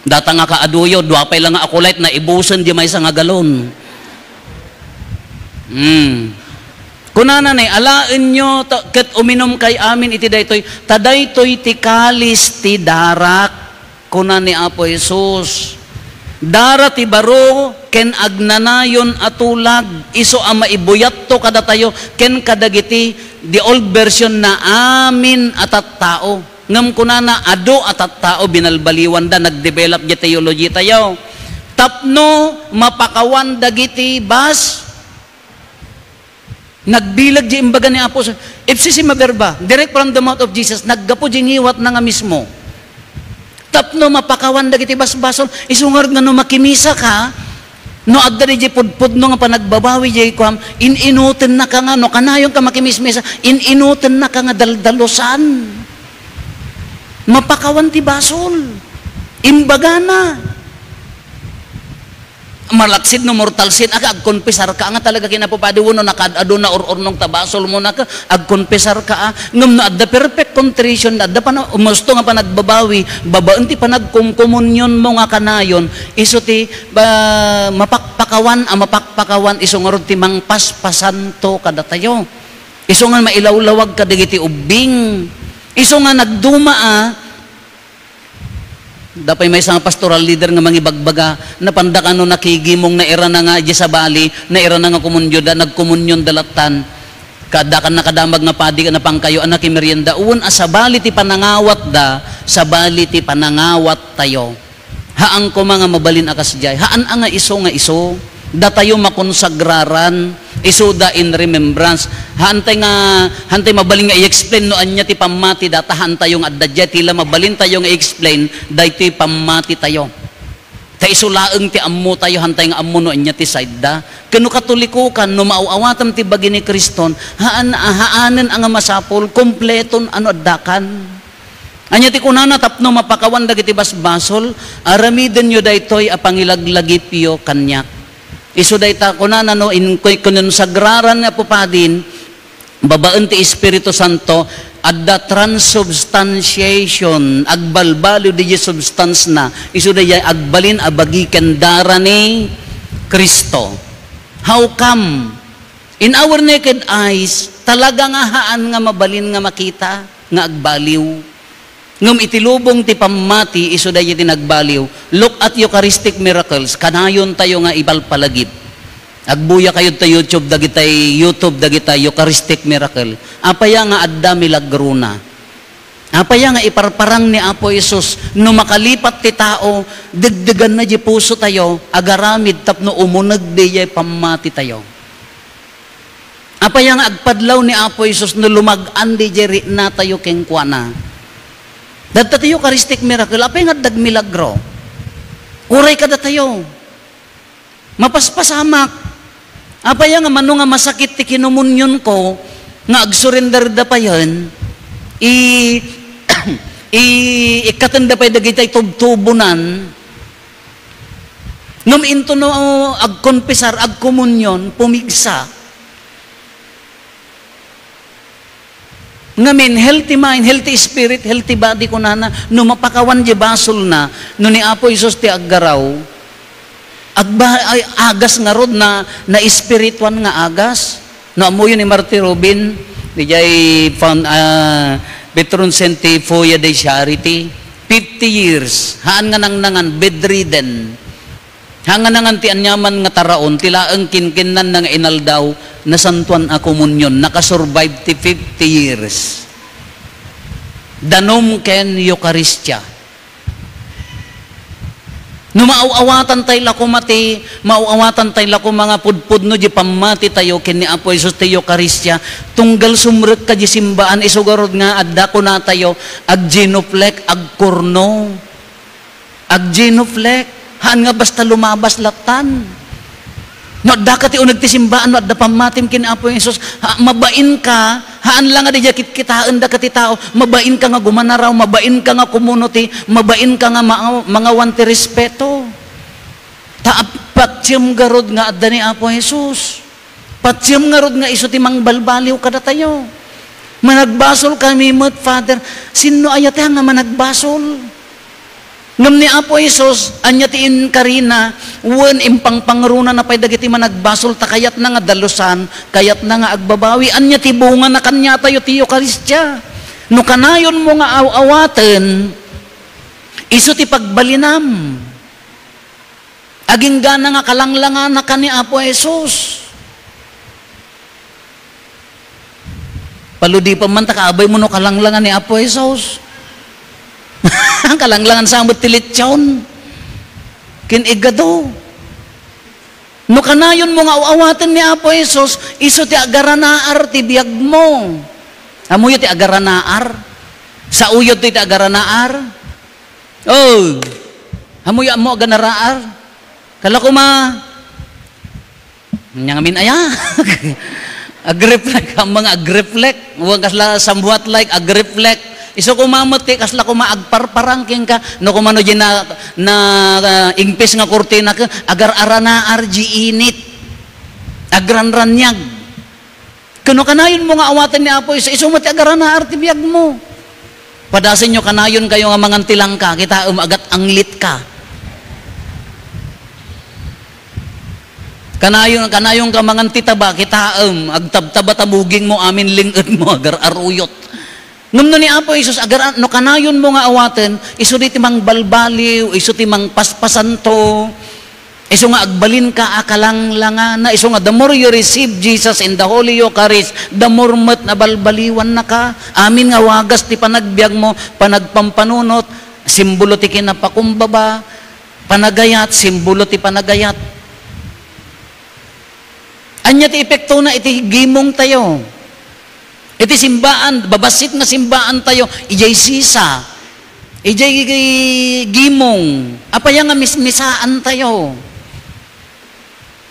Data nga kaaduyo, dua pay la nga akulayt, naibusen di maysa nga galon. Hmm. Kunana ni, "Alaenyo ta-, ket uminumkay amin iti daytoy, ta daytoy ti kalis ti darak." Kuna ni Apo Jesus, "Dara ti baro ken agnanayon a tulag, isu a maibuyatto kadatayo ken kadagiti," di old version na, "amin a tattao." Ngem kunana, adu a tattao, binalbaliwanda, nagdevelop di theology tayo. Tapno mapakawan dagiti bas-, Nagbileg di imbaga ni Apo Jesus. Ipsisim a verba, direct from the mouth of Jesus, naggapu di ngiwatna nga mismo. Tapno mapakawan dagiti basbasol, isu ngarud nga no makimisa ka, no adda di pudpudno nga panagbabawi di kuam, in-inutennaka nga, no kanayon ka makimismisa, in-inutennaka nga daldalusan. Mapakawan ti basol. Imbagana. Malaksid no mortal sin ka, agkonfesar ka nga talaga ken Apo Padi, wenno nakaad-adu na or-urnong ta basol mo na ka, agkonfesar ka, a. Ngem no adda perfect contrition, adda pana-, husto nga panagbabawi, babaen ti panagkumkomunion mo nga kanayon, isu ti, ba, mapakpakawan a mapakpakawan, isu ngarud ti mangpaspasanto kadatayo. Isu nga mailawlawag kadagiti ubbing. Isu nga nagduma a, Adda pay maysa nga pastoral leader nga mangibagbaga, napanda kano nakigimong, nairana nga idiay sabali, nairana nga komunionda, nagkomunionda lattan. Kaadda kan nakadamag nga padi nga napangkayo a nakimerienda, wen a sabali ti panangawatda, sabali ti panangawattayo. Haan koma nga mabalin a kasdiay. Haan a nga isu nga isu. Datayo makonsagraran, isuda in remembrance. Haantay nga, haantay mabalin nga i-explain no ania ti pammati data, haantayo nga adda diay, ti la mabalintayo nga i-explain, daytoy pammatitayo. Ta isu laeng ti ammotayo, haantay nga ammo no ania ti side da. Ken no Katoliko ka, no maaw-awatam ti bagi ni Kriston, haan, haanen a nga masapul, kompleton a no addakan. Ania ti kunana tapno mapakawan dagiti basbasol? Aramidenyo daytoy a pangilaglagipyo kaniak. Isu dayta kunana no in-, kinonsagraran nga pupadin, babaen ti Espiritu Santo, adda transubstantiation, agbalbaliw diay substansna, isu dayay agbalin a bagi ken dara ni Cristo. How come? In our naked eyes, talaga nga haan nga mabalin nga makita nga agbaliw. Ngem iti lubong ti pammati, isu daydi ti nagbaliw. Look at Eucharistic miracles, kanayontayo nga ipalpalagip. Agbuya kayo ta YouTube, dagitay YouTube, dagitay Eucharistic miracle. Apaya nga adda milagrona. Apaya nga iparparang ni Apo Jesus, no makalipat ti tao, degdeganna di pusotayo, agaramid tapno umuneg diay pammatitayo. Apay nga agpadlaw ni Apo Jesus no lumag-an diay riknatayo kenkuana? Dadta ti Eucharistic miracle, apay nga adda milagro? Uray kadatayo. Mapaspasamak. Apay nga mano nga masakit ti kinomunionko nga agsurrender da payen, i-, i-, ikkatenda pay dagitay tubtubonan, Ngem into no agkonfesar, agkomunion, pumigsa. Ngamin, healthy mind, healthy spirit, healthy body, kunana, no mapakawan di basolna, no ni Apo Jesus ti aggaraw, agba-, ay, agas ngarud na, na espirituan nga agas. No, ammoyo ni Marty Rubin, dijay found, ah, patron saint ti Foyer de Charity, fifty years, haan nga nangnangan, bedridden. Haan nga nangnangan ti aniaman nga taraon, ti laeng kinkinnanna nga inaldaw, nasantuan a komunion, nakasurvive ti fifty years. Danum ken Eukaristia. No maaw-awatan tay la koma ti, maaw-awatan tay la koma nga pudpudno di pammati tayo ken ni Apo Jesus ti Eukaristia, tunggal sumrekka di simbaan, isu garud nga adda kunatayo, aggenuflect, agkurno. Aggenuflect, haan nga basta lumabas lattan. No addaka ti uneg ti simbaan, no adda pammatim ken Apo Jesus, ha, mabainka, haan la nga diay kitkitaendaka ti tao, mabainka nga gumanaraw, mabainka nga kumuno ti, mabainka nga ma-, mangawan ti respeto. Ta ap-, patiem garud nga adda ni Apo Jesus. Patiem ngarud nga isu ti mangbalbaliw kadatayo. Managbasolkami met, Father. Sinno aya ti nga managbasol? Ngem ni Apo Jesus, ania ti inkarina? Wen, impangpangrunana pay dagiti managbasol, ta kayatna nga dalusan, kayatna nga agbabawi. Ania ti bungana kaniatayo ti Eukaristia? No kanayonmo nga aw-awaten, isu ti pagbalinam. Aginggana nga kalanglanganaka ni Apo Jesus. Paludipan man ta kaabaymo no kalanglangan ni Apo Jesus. Kalanglangan sa met ti lechon ken igado. No kanayonmo nga aw-awaten ni Apo Jesus, isu ti agaranaar ti biagmo. Ammoyo ti agaranaar? Saoyo ti agaranaar? Oh, ammoyo ammo agaranaar? Kala koma, nya ngamin aya? Agreflect, ammo nga agreflect. Wen kasla somewhat like agreflect. Isu koma met ti kasla koma agparparang kenka. No koma no diay na, na, ah, ingpis nga kurtina ket agar-aranaar diay init. Agranraniag. Ken no kanayonmo nga awaten ni Apo Jesus, isu met ti agaranaar ti biagmo. Padasenyo, kanayonkayo nga mangan ti langka, kitaem, agat-anglitka. Kanayon, kanayonka mangan ti taba, kitaem, agtabtaba ta bugingmo, amin ling-etmo, agar-aruyot. Ngem no ni Apo Jesus, agar-, no kanayonmo nga awaten, isu di ti mangbalbaliw, isu ti mangpaspasanto, isu nga agbalinka a kalanglangana, isu nga the more you receive Jesus in the Holy Eucharist, the more met nabalbaliwannaka. Amin nga wagas ti panagbiagmo, panagpampanunot, simbolo ti kinapakumbaba, panagayat, simbolo ti panagayat. Ania ti epektona iti gimongtayo? Iti simbaan, babassit nga simbaantayo, idiay sisa, idiay gimong, apay nga mismisaantayo?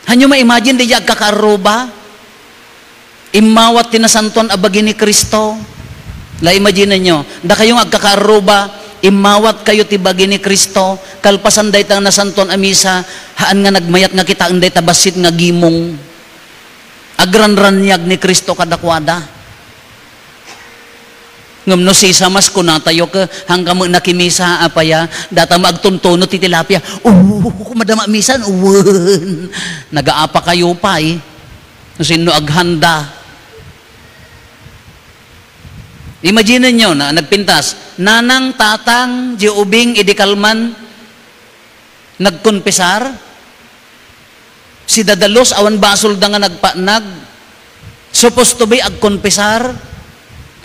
Hanyo ma-imagine, diay agkakaarruba? Immawat ti nasantoan a bagi ni Cristo. La, imagine-nyo, dakayo nga agkakaarruba, immawatkayo ti bagi ni Cristo, kalpasan dayta nga nasantoan a misa, haan nga nagmayat nga kitaen dayta bassit nga gimong. Agranraniag ni Cristo kadakuada. Ngem no sisa mas kunatayo ket, "Haanka met nakimisa, apay a? Data met agtuntunot ti tilapia." "Oh, madama misan." Wen. Nagaapakayo pay. No sinno aghanda. Imagine-nyo na nagpintas, nanang, tatang, diay ubing, idi kalman nagkonfesar, si dadalus, awan basolda nga nagpa-, nag-, supposed to be agkonfesar,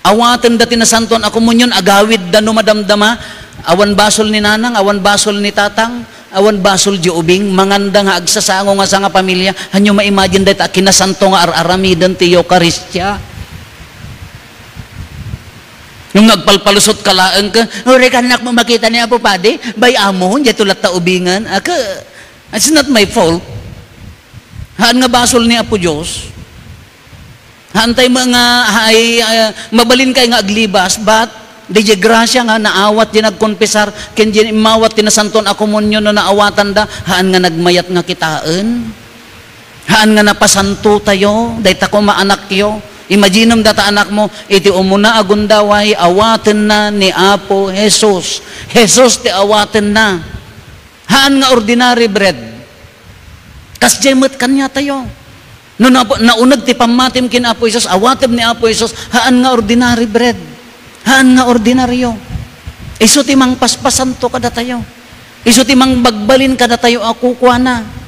awatenda ti nasantoan a komunion, agawidda no madamdama, awan basol ni nanang, awan basol ni tatang, awan basol diay ubing, manganda nga agsasango nga sangapamilia, hanyo ma-imagine dayta a kinasanto nga ar-aramiden ti Eukaristia? Ngem no agpalpalusotka laeng ket, "Uray, kanak mo makita ni Apo Padi, bay-amon, diay to latta ubingen." Ket, it's not my fault. Haan nga basol ni Apo Dios. Haantay met nga, ay, ah, mabalinkayo nga aglibas, but Diay grasia nga naawat diay nagkonfesar, ken diay immawat ti Nasantoan a Komunion no naawatanda, haan nga nagmayat nga kitaen. Haan nga napasanto tayo, dayta koma anakyo. Imaginem data anakmo, iti umuna a gundaway, awatenna ni Apo Jesus. Jesus ti awatenna. Haan nga ordinary bread. Kasdiay met kaniatayo. No na-, nauneg ti pammatim ken Apo Jesus, awatem ni Apo Jesus, haan nga ordinary bread. Haan nga ordinaryo. Isu ti mangpaspasanto kadatayo. Isu ti mangbagbalin kadatayo a kukuana.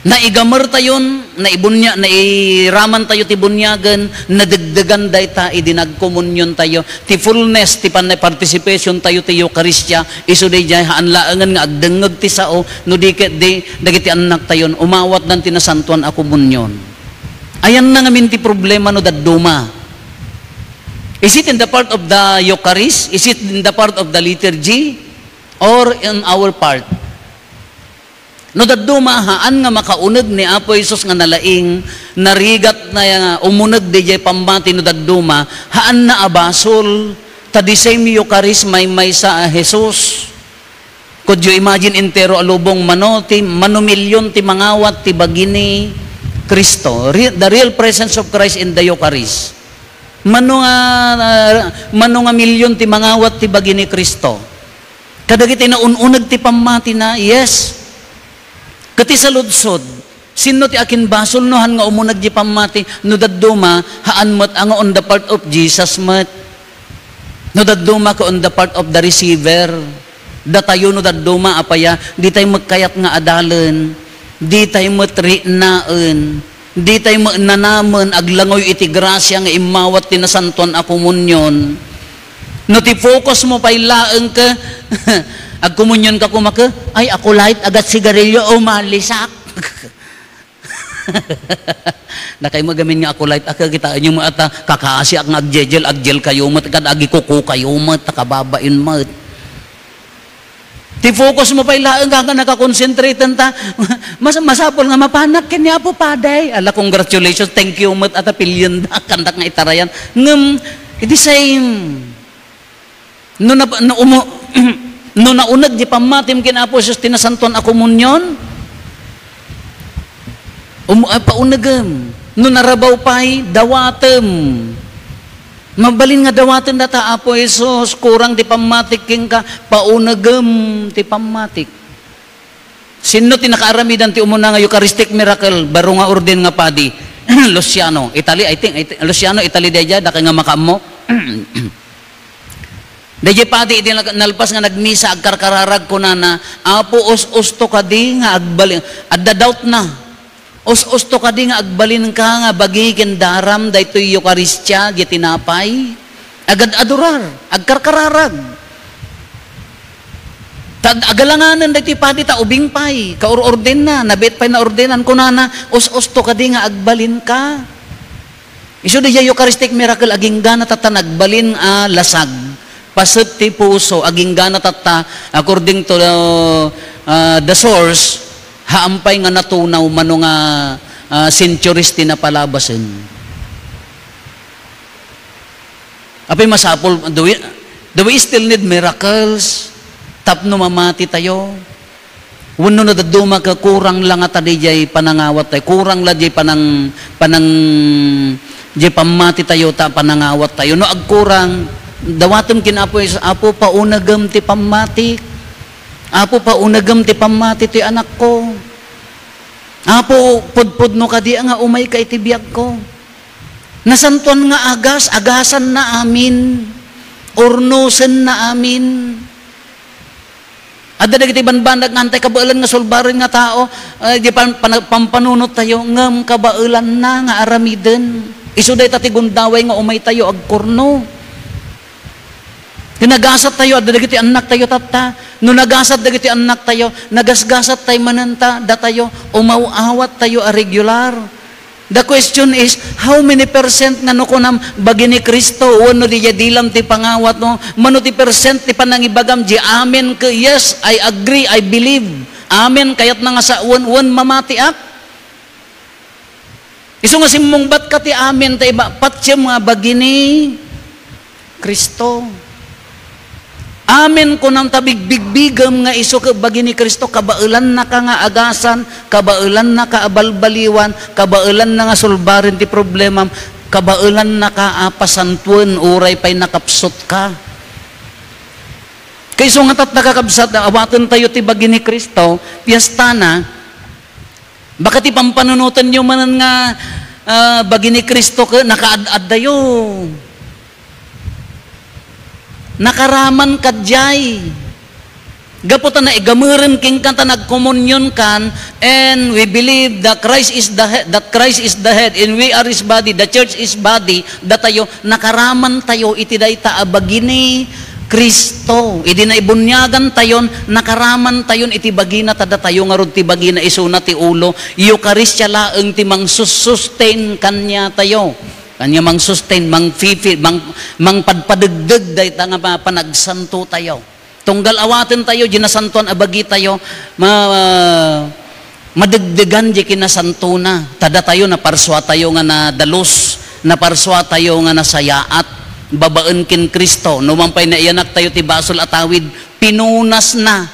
Naigamertayon, naibunya-, nairamantayo ti buniagen, nadegdegan dayta idi nagkomuniontayo. Ti fullness ti pan-, participation tayo ti Eukaristia, isu daydiay haan laengen nga agdengngeg ti sao, no di ket di, dagiti annaktayon, umawatdan ti Nasantoan a Komunion. Ayanna ngamin ti problema no dadduma. Is it in the part of the Eucharist? Is it in the part of the liturgy? Or in our part? No dadduma, haan nga makauneg ni Apo Jesus nga nalaing, narigat na umuneg diay pammati no dadduma, haanna a basol, ta the same Eucharist maymaysa a Jesus. Could you imagine entero a lubong mano ti, mano milyon ti mangawat ti bagi ni Cristo? Re-, the real presence of Christ in the Eucharist. Mano nga, ah, mano nga milyon ti mangawat ti bagi ni Cristo? Kadagiti naun-uneg ti pammatina, yes. Ket ti saludsod, sinno ti akinbasol no haan nga umuneg ti pammati, no dadduma, haan met a nga on the part of Jesus met. No dadduma ket on the part of the receiver. Datayo no dadduma, apaya, ditay met kayat nga adalen, ditay met riknaen. Ditay met nanamen aglangoy iti grasia nga immawat ti Nasantoan a Komunion. No ti focus mo pay laeng ket, agkomunionka koma ket, "Ay, Acolyte, agat sigarilyo, umalisak." Dakay met gamin nga Acolyte, a, kitaenyo met ta, kakaasiak nga agjejel, agjel kayo met, kad agikuko kayo met, ta kababain met. Ti focus mo pay laeng nga nakakonsentrate ta. Mas-, masapul nga mapanak ken ni Apo Padi. Ala, congratulations, thank you met a ta piliendak, kandak nga itarayan. Ngem, iti same. No na, no umo-, no nauneg ti pammatim ken Apo Jesus ti Nasantoan a Komunion, um-, ah, paunegem. No narabaw pay, dawatem. Mabalin nga dawaten data, "Apo Jesus, kurang ti pammatik kenka, paunegem ti pammatik." Sinno ti nakaaramidan ti umuna nga Eucharistic miracle, baro nga orden nga padi? Luciano, Italy, I think, I think, Luciano, Italy daydiay, dakay nga makaammo. Daydiay padi, idi nag-, nalpas nga nagmisa, agkarkararag, kunana, "Apo, us-usto kadi nga agbalin?" Adda doubt na. "Us-usto kadi nga agbalinka nga bagi ken daram daytoy Eukaristia, diay tinapay?" Agad-adurar, agkarkararag. Ta agalanganen daytoy padi ta ubing pay, kaur-ordenna, nabiit pay naordenan, kunana, "Us-usto kadi nga agbalinka?" Isu daydiay Eucharistic miracle, aginggana tatta nagbalin a lasag, paset ti puso, aginggana tatta, according to, uh, the source, haan pay nga natunaw mano nga, ah, centuries ti napalabasen. Apay masapul, do we, do we still need miracles tapno mamati tayo? Wenno no dadduma ket kurang la ngata diay panangawat tayo, kurang la diay panang-, panang-, diay pammati tayo ta panangawat tayo. No agkurang, dawatem ken Apo Jesus, "Apo, paunegem ti pammati." Apo, paunegem ti pammati ti anakko. Apo, pudpudno kadi nga umayka iti biagko. Nasantoan nga agas, agasanna amin. Urnosenna amin. Adda dagiti banbanag nga antay kabaelan nga sulbaren nga tao, eh, di pan-, pan-, pampanunot tayo, ngem kabaelanna nga aramiden. Isu dayta ti gundaway nga umay tayo agkurno. Ti nagasat tayo, adda dagiti annak tayo tatta. No nagasat dagiti annak tayo, nagasgasat tayo manen ta, datayo, umaw-awat tayo a regular. The question is, how many percent nga no kunam bagi ni Cristo, wenno di dilam ti pangawat mo, mano ti percent ti panangibagam, di amen ke, "Yes, I agree, I believe. Amen, kayat na nga sawen, wen mamatiak." Isu nga simmungbat ka ti amen, ta iba, patiem nga bagi ni Cristo. Amin kunam ta bigbigbigem nga isu ket bagi ni Cristo, kabaelannaka nga agasan, kabaelannaka a balbaliwan, kabaelanna nga sulbaren ti problemam, kabaelannaka a pasantoen uray pay nakapsutka. Kaisu nga tatta, kakabsat, awaten tayo ti bagi ni Cristo, piestana, baka ti pampanunotenyo manen nga, ah, bagi ni Cristo ket nakaad-addayo. Nakaraman kadiay. Gapu ta naigameren kenka ta nagkomunionkan, and we believe that Christ is the head, that Christ is the head, and we are His body, the church is body, datayo, nakaraman tayo iti dayta a bagi ni Cristo. Idi naibuniagan tayon, nakaraman tayon iti bagina, ta datayo ngarud ti bagina, isuna ti ulo. Eukaristia laeng ti mangsussustain kaniatayo. Kania mangsustain, mangfifi-, mang-, mangpadpadegdeg dayta nga ma-, panagsanto tayo. Tunggal awaten tayo, di nasantoan a bagi tayo, ma-, madegdegan di kinasantona. Ta datayo, naparsua tayo nga nadalus, naparsua tayo nga nasayaat, babaen ken Cristo. No man pay naiyanak tayo ti basol a tawid, pinunasna.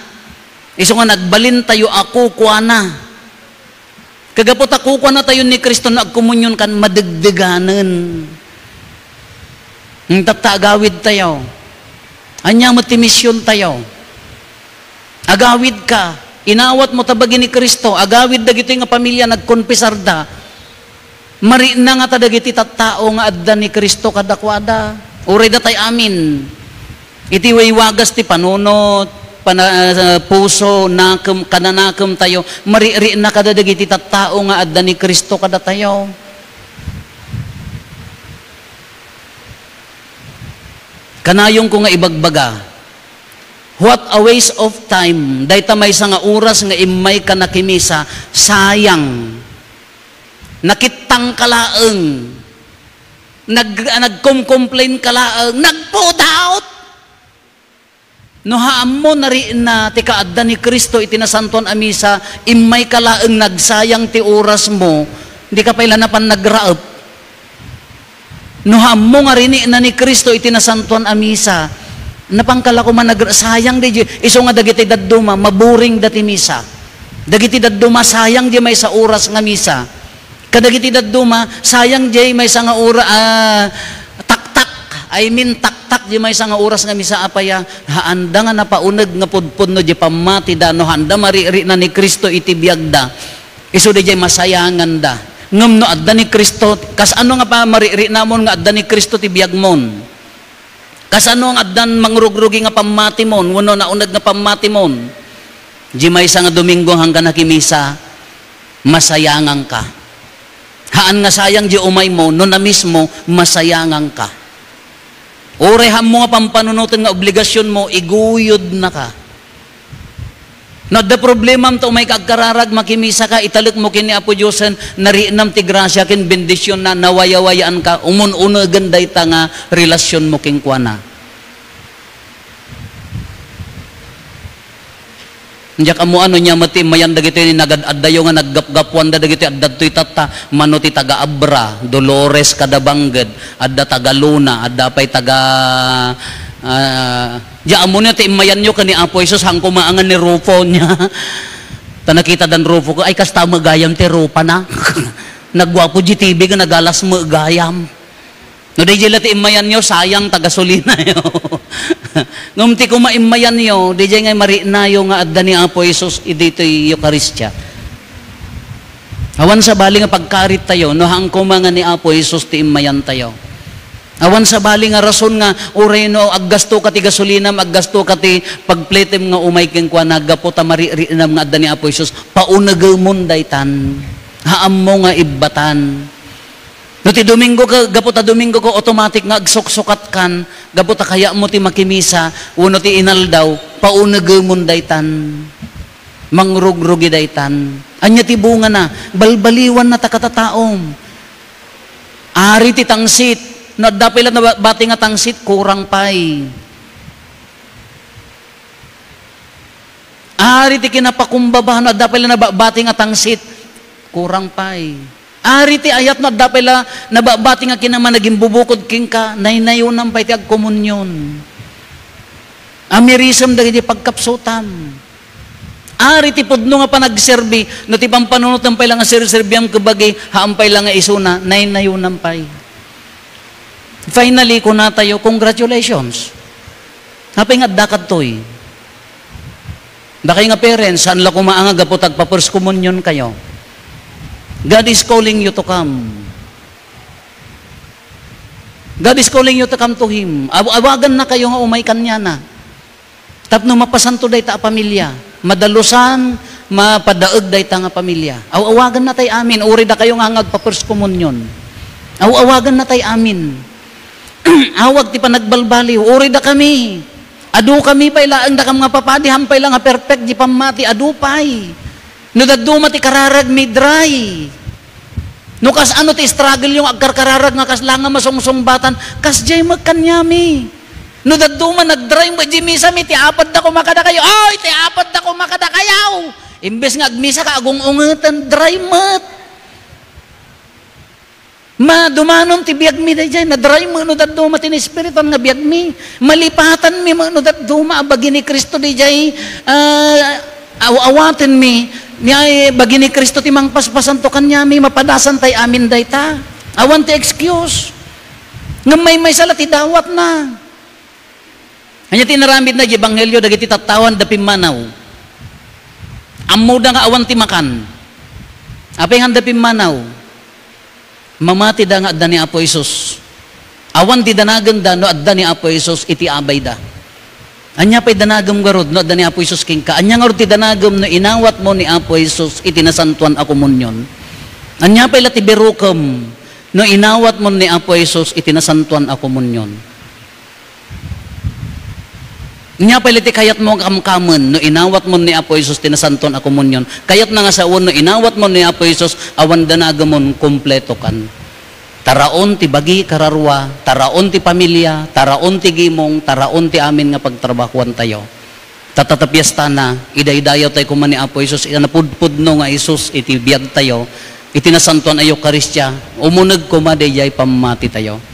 Isu nga nagbalin tayo a kukuana. Kagapu ta kukuana tayo ni Cristo no agkomunionkan, madegdeganen. Ngem tatta, agawid tayo. Ania met ti mision tayo? Agawid ka, inawat mo ta bagi ni Cristo, agawid dagitoy nga pamilia, nagkonfesarda. Marikna ngata dagiti tattao nga adda ni Cristo kadakuada. Uray datay amin. Iti waywagas ti panunot, pana-, ah, puso, nakem, kananakem tayo, marikna kada dagiti tattao nga adda ni Cristo kadatayo. Kanayonko nga ibagbaga, what a waste of time. Dayta maysa nga oras nga immayka nakimisa, sayang. Nakittangka laeng. Nag-, nagcomcomplain ka laeng. Nagput out. No haammo narikna ti kaadda ni Cristo iti nasantoan a misa, immayka laeng, nagsayang ti orasmo, dika pay la napan nagraep. No haammo nga rinikna ni Cristo iti nasantoan a misa, napanka la koma nag-, sayang di, isu nga dagiti dadduma, maboring da ti misa. Dagiti dadduma, sayang di maysa oras nga misa. Kadagiti dadduma, sayang di maysa nga ora-, ah, taktak. I mean, taktak di maysa nga oras nga misa, apay a, haanda nga napauneg nga pudpudno di pammatida, no haanda marikna ni Cristo iti biagda. Isu daydiay masayanganda. Ngem no adda ni Cristo, kasano nga pa mariknamon nga adda ni Cristo ti biagmon? Kasano nga addan mangrugrugi nga pammatimon wenno nauneg nga pammatimon? Di maysa nga Domingo, haanka nakimisa, masayanganka. Haan nga sayang di umaymo, no na-miss mo, masayanganka. Uray haammo nga pampanunoten nga obligasionmo, iguyodnaka. No adda problemam ta umayka agkararag, makimisaka, italekmo ken ni Apo Diosen, nariknam ti grasia ken bendisionna, nawayawayaanka, umun-unegen dayta nga relasionmo kenkuana. Diak ammo no ania met ti immayan dagitoy nagad-addayo nga naggapgapuanda dagitoy adda ditoy tatta, mano ti taga Abra, Dolores kada Bangged, adda taga Luna, adda pay taga, ah, Diak ammo no ania ti immayanyo ken ni Apo Jesus, haanko maangan ni Rufo nia. Ta nakitadan Rufo ket, ay, kasta met gayam ti rupana. Nagguapo di T V ket nagalas met gayam. No daydiay la ti immayanyo, sayang ta gasolinayo. Ngem ti koma immayanyo, daydiay nga mariknayo nga adda ni Apo Jesus ditoy Eukaristia. Awan sabali nga pagkarit tayo, no haanko maangan ni Apo Jesus ti immayan tayo. Awan sabali nga rason nga uray no aggasto ka ti gasolinam, aggasto ka ti pagpletem nga umay kenkuana gapu ta mariknam nga adda ni Apo Jesus, paunegemon daytan. Haammo nga ibbatan. No ti Domingo ka, gapu ta Domingo ka, automatic nga agsuksukatkan, gapu ta kayatmo ti makimisa, wenno ti inaldaw, paunegemon daytan. Mangrugrugi daytan. Ania ti bungana? Balbaliwanna ta katataom. Ari ti tangsit. No adda pay la nabati nga tangsit, kurang pay. Ari ti kinapakumbaba, no adda pay la nabati nga tangsit, kurang pay. Ari ti ayat, no adda pay la nabati nga kinamanagimbubukod kenka, naynayonam pay ti agkomunion. Amirisem dagiti pagkapsutam. Ari ti pudno nga panagserbi, no ti pampanunotem pay la nga serserbiam ket bagi, haan pay la nga isuna, naynayonam pay. Finally, kunatayo, congratulations. Apay nga adda kadtoy? Dakay nga parents, saan la koma nga gapu ta agpa-first communion kayo. God is calling you to come. God is calling you to come to Him. Aw-, awaganna kayo nga umay kaniana. Tapno mapasanto dayta a pamilia. Madalusan, mapadaeg dayta nga pamilia. Aw-, awaganna tay amin. Uri da kayo nga agpa-first communion. Aw-, awaganna tay amin. Awag ti panagbalbaliw. Uri da kami. Adu kami pay laeng dakam nga papadi, haan pay la nga perfect di pammati. Adu pay. No dadduma ti kararagmi, dry. No kasano ti struggle-yo nga agkarkararag nga kasla nga masungsungbatan, kasdiay met kaniami. No dadduma nag-dry met di misami, ti apadda koma kadakayo. Oy, ti apadda koma kadakayo. Imbes nga agmisaka, agung-ungeten, dry met. Ma, dumanon ti biagmi daydiay, na-dry met no dadduma ti naespirituan nga biagmi. Malipatanmi met no dadduma a bagi ni Cristo daydiay, ah, aw-awatenmi, ni ay bagi ni Cristo ti mangpaspasanto kaniami, mapadasan tay amin dayta. Awan ti excuse. Ngem maymaysa la ti dawatna. Ania ti inaramidna iti ebanghelio dagiti tattaoan da pimmanaw? Ammoda nga awan ti makan. Apay nga adda pimmanaw? Mamatida nga adda ni Apo Jesus. Awan ti danagenda no adda ni Apo Jesus iti abayda. Ania pay danagem ngarud no adda ni Apo Jesus kenka? Ania ngarud ti danagem no inawatmo ni Apo Jesus iti Nasantoan a Komunion? Ania pay la ti birukem no inawatmo ni Apo Jesus iti Nasantoan a Komunion? Nia pay la ti kayatmo nga kamkamen no inawatmon ni Apo Jesus ti Nasantoan a Komunion? Kayatna nga sawen no inawatmon ni Apo Jesus, awan danagemon, kumpleto kan. Taraon ti bagi, kararua, taraon ti pamilia, taraon ti gimong, taraon ti amin nga pagtrabahuantayo. Tatta ta piestana, idaydayawtay koma ni Apo Jesus, ita napudpudno nga Jesus iti biagtayo, iti Nasantoan a Eukaristia, umuneg koma daydiay pammatitayo.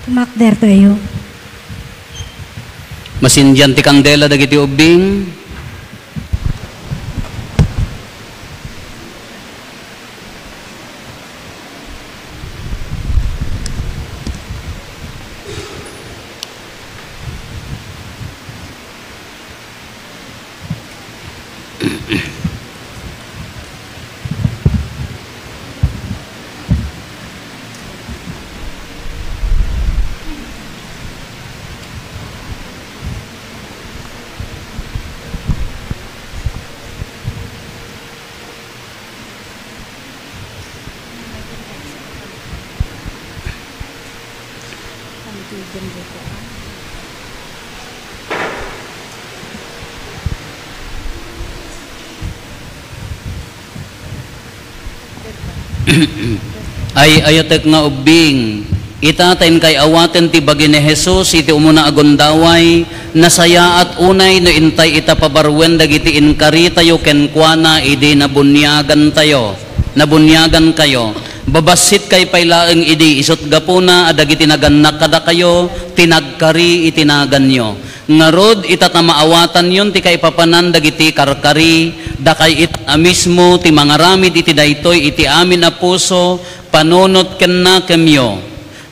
Tumakder tayo. Masindian ti kandela dagiti ubbing. Ay-ayatek nga ubbing, ita ta inkay awaten ti bagi ni Jesus iti umuna a gundaway, nasayaat unay no intay ita pabaruen dagiti inkaritayo kenkuana idi nabuniagantayo, nabuniagankayo. Babbassitkay pay laeng idi, isut' gapuna a dagiti nagannak kadakayo ti nagkari iti naganyo. Ngarud, ita ta maawatanyon ti kaipapanan dagiti karkari, dakay ita a mismo ti mangaramid iti daytoy iti amin a puso, panunot ken nakemyo.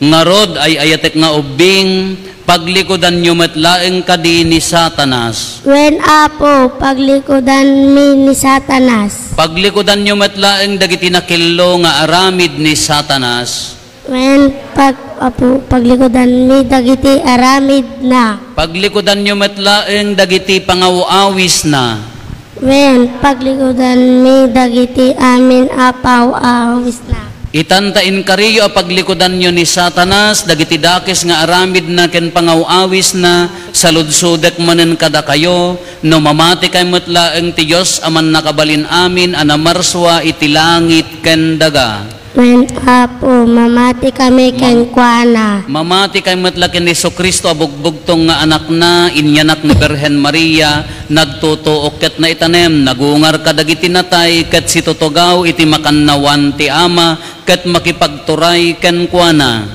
Ngarud, ay-ayatek nga ubbing, paglikudanyo met laeng kadi ni Satanas. Wen, Apo, paglikudanmi ni Satanas. Paglikudanyo met laeng dagiti nakillo nga aramid ni Satanas. Wen, pag-, Apo, paglikudanmi dagiti aramidna. Paglikudanyo met laeng dagiti pangaw-awisna. Wen, paglikudanmi dagiti amin a paw-awisna. Itan ta inkariyo a paglikudanyo ni Satanas dagiti dakes nga aramidna ken pangaw-awisna, saludsodek manen kadakayo, no mamatikay met laeng ti Dios a Mannakabalin-amin a namarsua iti langit ken daga. Wen, Apo, mamati kami kenkuana. Mamati kami met la ken ni Jesu-Cristo a bugbugtong nga Anakna, inyanak ni Birhen Maria, nagtutuok ket naitanem, nagungar kadagiti natay, ket situtugaw iti makannawan ti Ama, ket makipagturay kenkuana.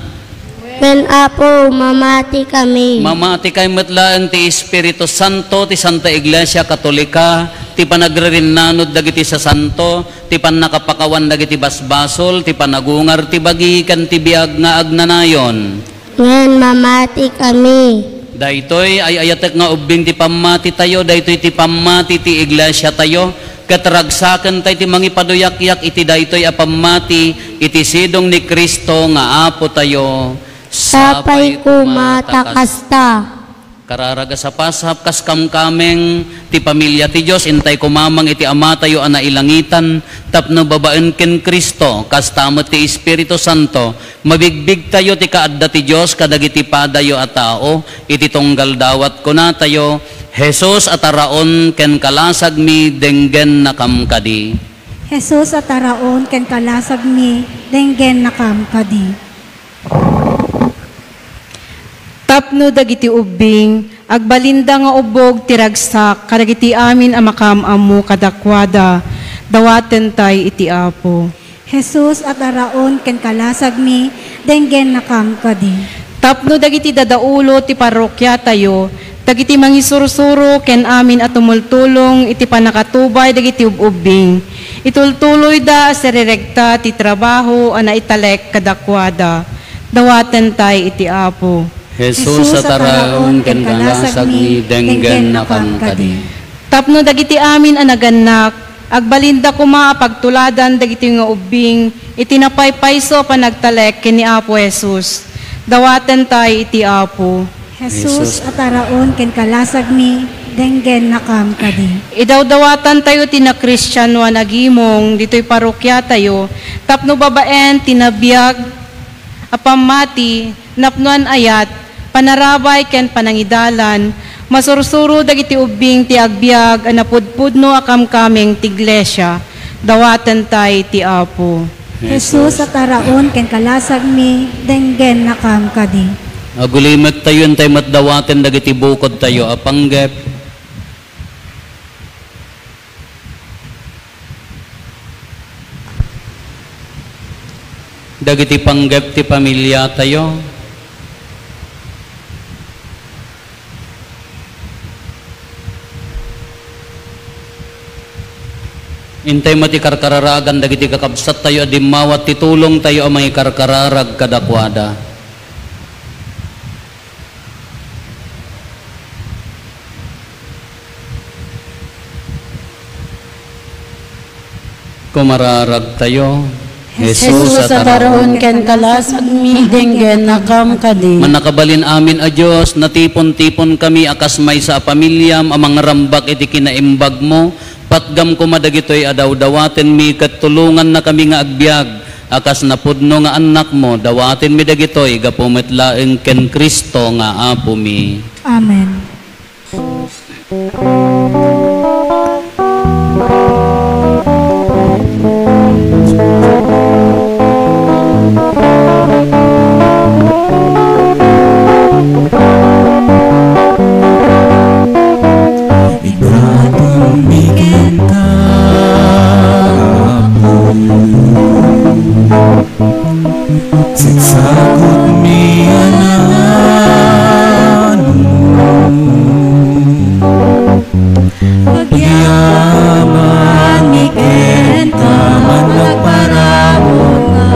Wen, Apo, mamati kami. Mamati kami met laeng ti Espiritu Santo, ti Santa Iglesia Katolika, ti panagririnnanud dagiti sasanto, ti pannakapakawan dagiti basbasol, ti panagungar ti bagi ken ti biag nga agnanayon. Ngem mamati kami. Daytoy ay-ayatek nga ubbing ti pammatitayo, daytoy ti pammati ti iglesiatayo, ket ragsakentayo ti mangipaduyakyak iti daytoy a pammati iti sidong ni Cristo nga Apotayo. Sapay koma ta kasta. Kararag a sapasap, kas kamkameng ti pamilia ti Dios, intay kumamang iti Amatayo a nailangitan, tapno babaen ken Cristo, kasta met ti Espiritu Santo, mabigbigtayo ti kaadda ti Dios kadagiti padayo a tao, iti tunggal dawat kunatayo, Jesus a taraon ken kalasagmi, denggennakam kadi. Jesus a taraon ken kalasagmi, denggennakam kadi. Tapno dagiti ubbing, agbalinda nga ubbog ti ragsak kadagiti amin a makaam-ammo kadakuada, dawatentay iti Apo. Jesus a taraon ken kalasagmi, denggennakam kadi. Tapno dagiti dadaulo ti parrokiatayo, dagiti mangisursuro ken amin a tumultulong iti pannakatubay dagiti ub-ubbing, itultuloyda a sirirekta ti trabaho a naitalek kadakuada. Dawatentay iti Apo. Jesus a taraon ken kalasagmi, denggennakam kadi. Tapno dagiti amin a nagannak, agbalinda koma a pagtuladan dagiti nga ubbing iti napaypayso a panagtalek ken ni Apo Jesus. Dawatentay iti Apo. Jesus a taraon ken kalasagmi, denggennakam kadi. Idawdawatantayo ti nakristianoan a gimong ditoy parrokiatayo tapno babaen ti nabiag a pammati, napnoan ayat, panarabay ken panangidalan, masursuro dagiti ubbing ti agbiag a napudpudno a kamkameng ti iglesia. Dawatentay ti Apo. Jesus a taraon ken kalasagmi, denggennakam kadi. Agulimektayo intay met dawaten dagiti bukodtayo a panggep. Dagiti panggep ti pamiliatayo. Intay met ti karkararagan dagiti kakabsattayo a dimmawat ti tulongtayo a mangikarkararag kadakuada. Kumararagtayo. Jesus a taraon ken kalasagmi, denggennakam kadi. Mannakabalin amin a Dios, natipon-tipon kami a kas maysa a pamiliam a mangrambak iti kinaimbagmo, patgam koma dagitoy a dawdawatenmi ket tulongannakami nga agbiag a kas napudno nga annakmo. Dawatenmi dagitoy gapu met laeng ken Cristo nga Apomi. Amen. Idaton mi kenka, Apo. Siksakot mi a nano. Agyaman mi kenka, man nagparabur nga.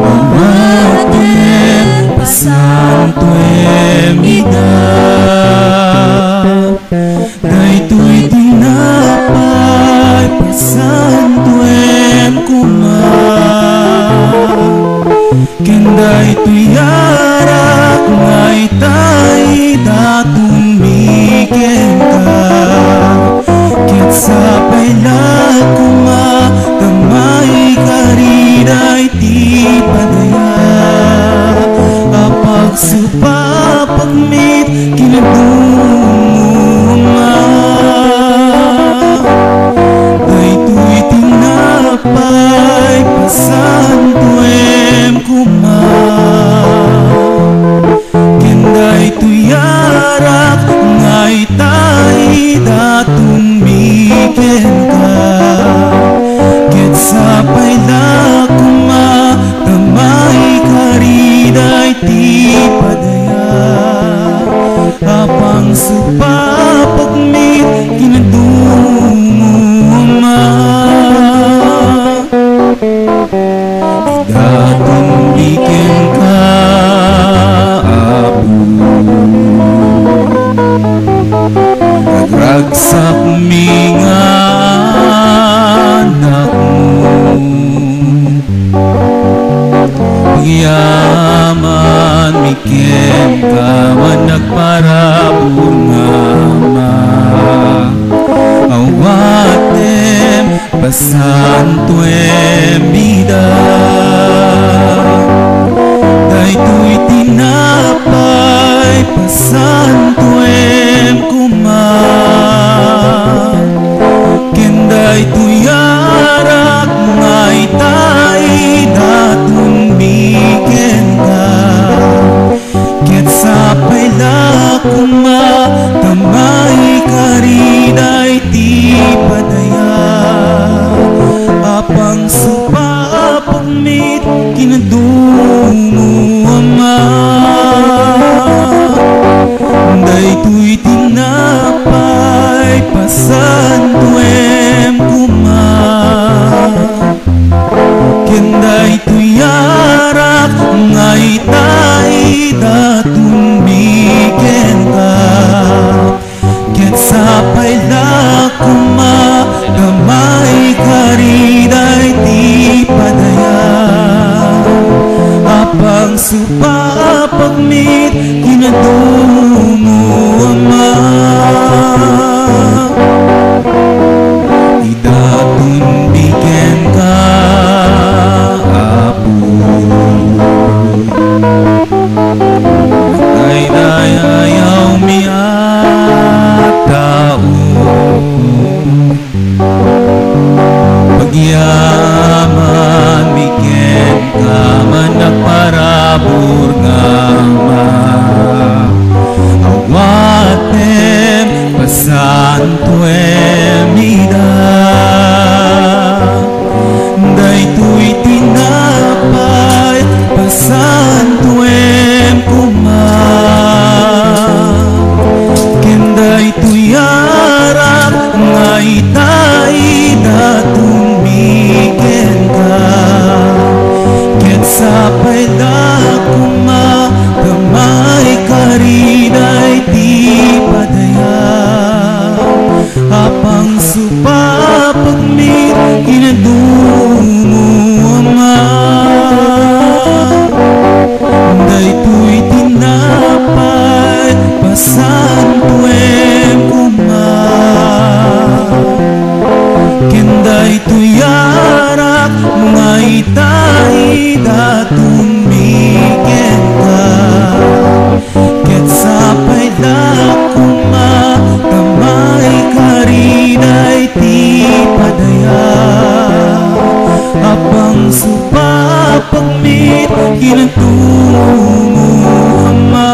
Amat ken pasantoem ida. Daytoy tinapay, pasantoem koma. Ken daytoy arak nga itay, idaton mi kenka. Ket sapay la koma ta maikari daytoy ti padaya a pagsupapakmi ket kinaduma. Daytoy tinapay ti padaya, a pangsupapek met ken Daton, Ama. Idaton mi kenka, Apo. Nagragsakmi nga anakmo. Agyamanmi kenka, managparabur nga Ama. Awatem, pasantuem ida. Daytoy tinapay, pasantuem koma. Ken daytoy arak nga ita, idaton mi kenka. Ket sapay la koma ta maikari daytoy padaya, a pangsupapek met ken Daton, Ama. Daytoy tinapay, pasantuem koma. Ken daytoy arak nga ita, idaton mi kenka. Ket sapay la koma ta maikari daytoy padaya, a pangsupapek met ken Daton, Ama. Idaton mi kenka, Apo. Daydiayawmi a tao, agyamanmi kenka, managparabur nga Ama. Awatem, pasantuem ida. Daytoy tinapay, pasantuem koma. Ken daytoy arak nga ita, idaton mi kenka. Ket sapay la koma ta maikari daytoy padaya, a pangsupapek met ken Daton, Ama. Daytoy tinapay, pasantuem koma. Ken daytoy arak nga ita, idaton mi kenka. Ket sapay la koma ta maikari daytoy padaya, a pangsupapek met ken Daton, Ama.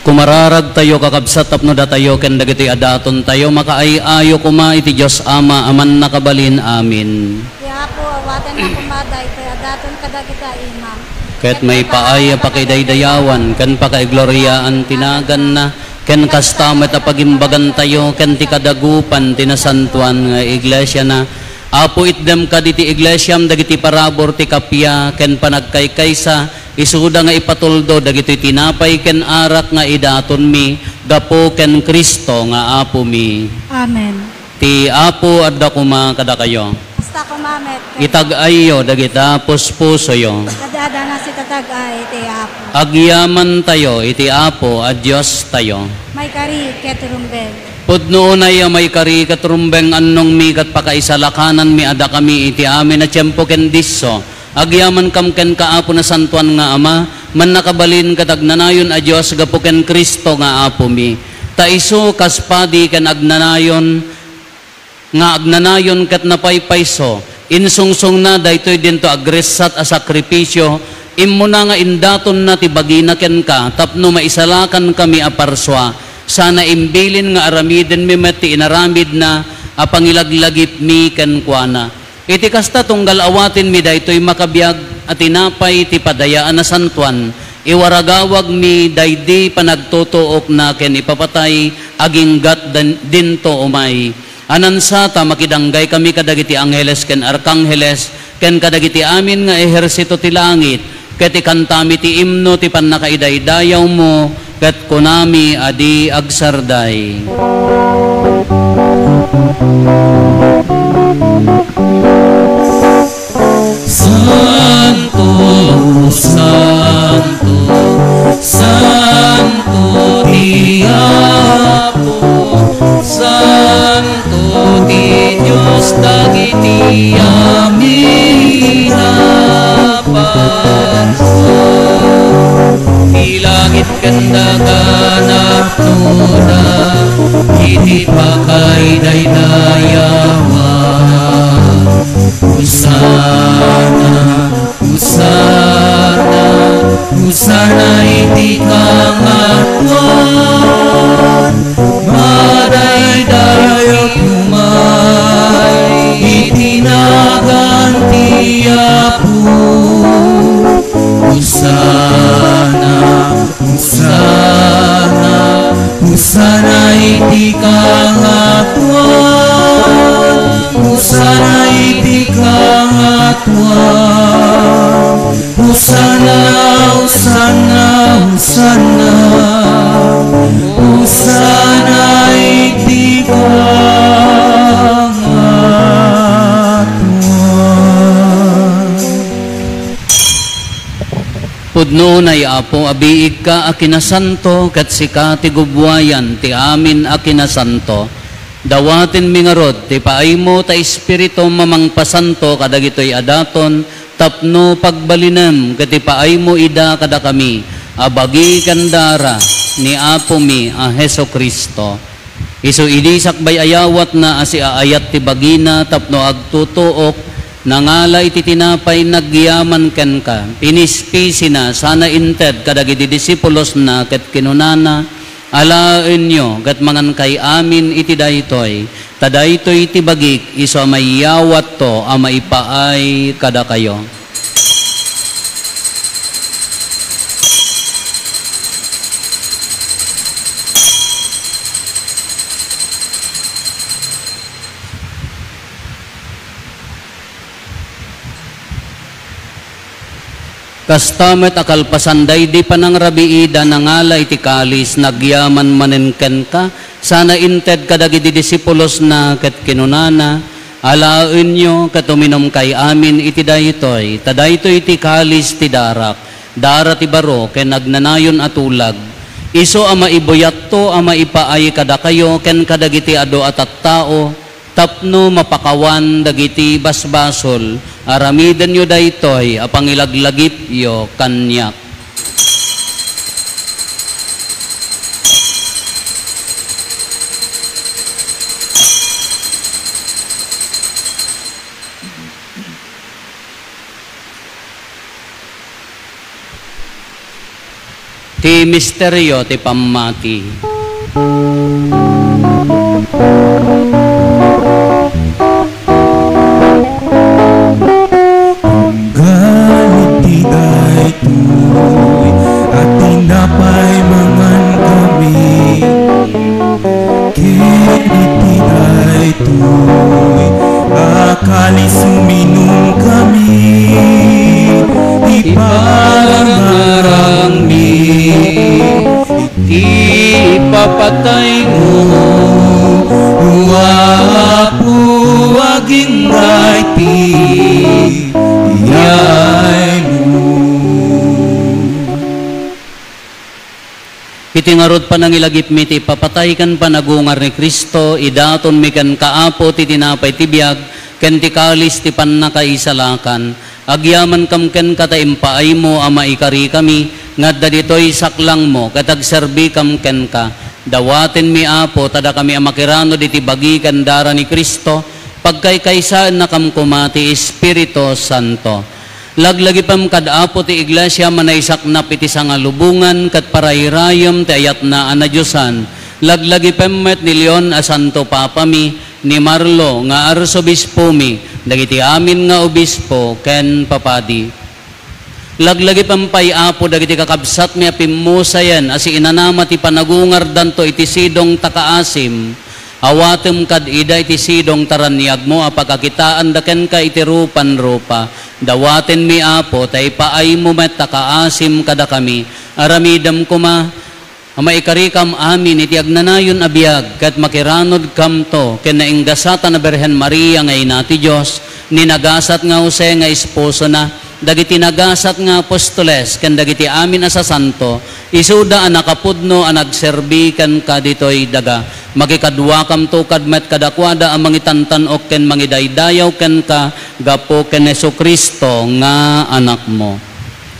Kumararagtayo, kakabsat, tapno datayo ken dagitoy a datontayo makaay-ayo koma iti Dios Ama a Mannakabalin. Amen. Ti Apo, awatenna koma daytoy a daton kadagiti a imam. Ket maipaay a pakidaydayawan ken pakaigloriaan ti naganna, ken kasta met a pagimbagantayo ken ti kadagupan ti nasantoan nga iglesiana. Apo, itdem kadagiti iglesiam dagiti parabur ti kappia ken panagkaykaysa, isuda nga ipatuldo dagitoy tinapay ken arak nga idatonmi gapu ken Cristo nga Apomi. Amen. Ti Apo adda koma kadakayo. Kasta koma met ken. Itag-ayyo dagita puspusoyo. Adda-adda nga sitatag-ay ti Apo. Agyamantayo iti Apo a Diostayo. Maikari ket rumbeng. Pudno unay a maikari ket rumbeng, annongmi ket pakaisalakananmi a dakami iti amin a tiempo ken disso. Agyamankam kenka, Apo, Nasantoan nga Ama, Mannakabalin ket Agnanayon a Dios gapu ken Cristo nga Apomi. Ta isu kas padi ken agnanayon nga agnanayon ket napaypayso, insungsongna daytoy dinto agressat a sakrifisio, immuna nga indatonna ti bagina kenka tapno maisalakankami a parsua, sana imbilin nga aramidenmi met ti inaramidna a pangilaglagipmi kenkuana. Iti kasta, tunggal awatenmi daytoy makabiag a tinapay ti padaya a nasantoan, iwaragawagmi daydi panagtutuokna ken ipapatay aginggat dan-, dinto umay. Anansa ta makidanggay kami kadagiti angheles ken arkangheles ken kadagiti amin nga ehersito ti langit, ket ikantami ti imno ti pannakaidaydayawmo, ket kunami a di agsarday. Santo, santo, santo ti Apo, santo ti Dios dagiti amin a bansa. Ti langit ken daga napnoda iti pakaidaydayawam. Hosanna, Hosanna, Hosanna iti kangatoan. Madaydayaw umay iti nagan ti Apo. Hosanna, Hosanna, Hosanna iti kangatoan. Hosanna iti kangatoan. Hosanna, Hosanna, Hosanna. Hosanna iti kangatoan. Pudno unay, Apo, a biigka a kinasanto, ket sika ti gubbuayan ti amin a kinasanto. Dawatenmi ngarud ti paaymo ta Espiritum a mangpasanto kadagitoy a daton tapno pagbalinem ket ipaaymo ida kadakami a bagi ken dara ni Apomi a Jesu-Cristo. Isu idi sakbay a yawatna a siaayat ti bagina tapno agtutuok, nangala iti tinapay, nagyaman kenka, pinispisina, sana inted kadagiti disipulosna ket kinunana, "Alaenyo ket mangankay amin iti daytoy, ta daytoy ti bagik, isu a maiyawatto a maipaay kadakayo." Kasta met a kalpasan daydi panangrabiida, nangala iti kalis, nagyaman manen kenka, sana inted kadagiti disipulosna ket kinunana, "Alaenyo ket uminumkay amin iti daytoy, ta daytoy ti kalis ti darak, dara ti baro ken agnanayon a tulag. Isu a maibuyatto a maipaay kadakayo ken kadagiti adu a tattao, tapno mapakawan dagiti basbasol. Aramidenyo daytoy a pangilaglagipyo kaniak." Ti misterio ti pammati. Tunggal iti daytoy a tinapay mangankami, ken iti daytoy a kalis uminumkami, iparangarangmi ti ipapataymo, O Apo, agingga iti iyaymo. Iti ngarud, panangilagipmi ti ipapatay ken panagungar ni Cristo, idatonmi kenka, Apo, ti tinapay ti biag ken ti kalis ti pannakaisalakan. Agyamankam kenka ta impaaymo a maikarikami nga adda ditoy saklangmo ket agserbikam kenka. Dawatenmi, Apo, ta dakami a makiranod iti bagi ken dara ni Cristo, pagkaykaysaennakam koma ti Espiritu Santo. Laglagipem kad Apo ti Iglesia a manaisaknap iti sangalubongan ket parayrayem ti ayatna a nadiosan. Laglagipem met ni Leon a Santo Papami, ni Marlo nga arsobispomi, dagiti amin nga obispo ken papadi. Laglagipen pay, Apo, dagiti kakabsatmi a pimmusayen a siinanama ti panagungardanto iti sidong ta kaasim. Awatem kad ida iti sidong ta raniagmo a pagakitaanda kenka iti rupan-rupa. Dawatenmi, Apo, ta ipaaymo met a kaasim kadakami. Aramidem koma a maikarikam amin iti agnanayon a biag, ket makiranudkamto ken nainggasatan a Birhen Maria nga ina ti Dios, ni nagasat nga Jose nga esposona, dagiti nagasat nga apostoles, ken dagiti amin a sasanto, isuda a nakapudno a nagserbi kenka ditoy daga. Makikaduakamto kad met kadakuada a mangitantan-ok ken mangidaydayaw kenka gapu ken Jesu-Cristo nga Anakmo.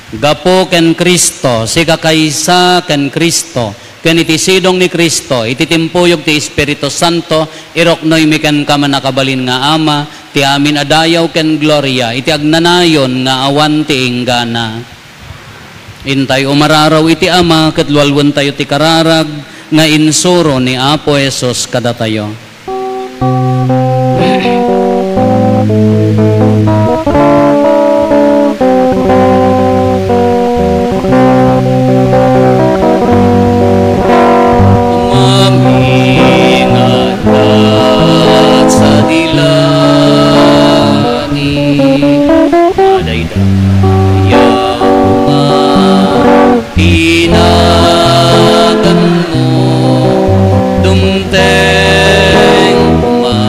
Gapu ken Cristo, sikakaysa ken Cristo, ken iti sidong ni Cristo, iti timpuyog ti Espiritu Santo, iruknoymi kenka, mannakabalin nga Ama, ti amin a dayaw ken gloria iti agnanayon nga awan ti inggana. Intay umararaw iti Ama, ket lualuentayo ti kararag nga insuro ni Apo Jesus kadatayo. Umamingat sadi langit, madaydayaw koma ti naganmo, dumteng koma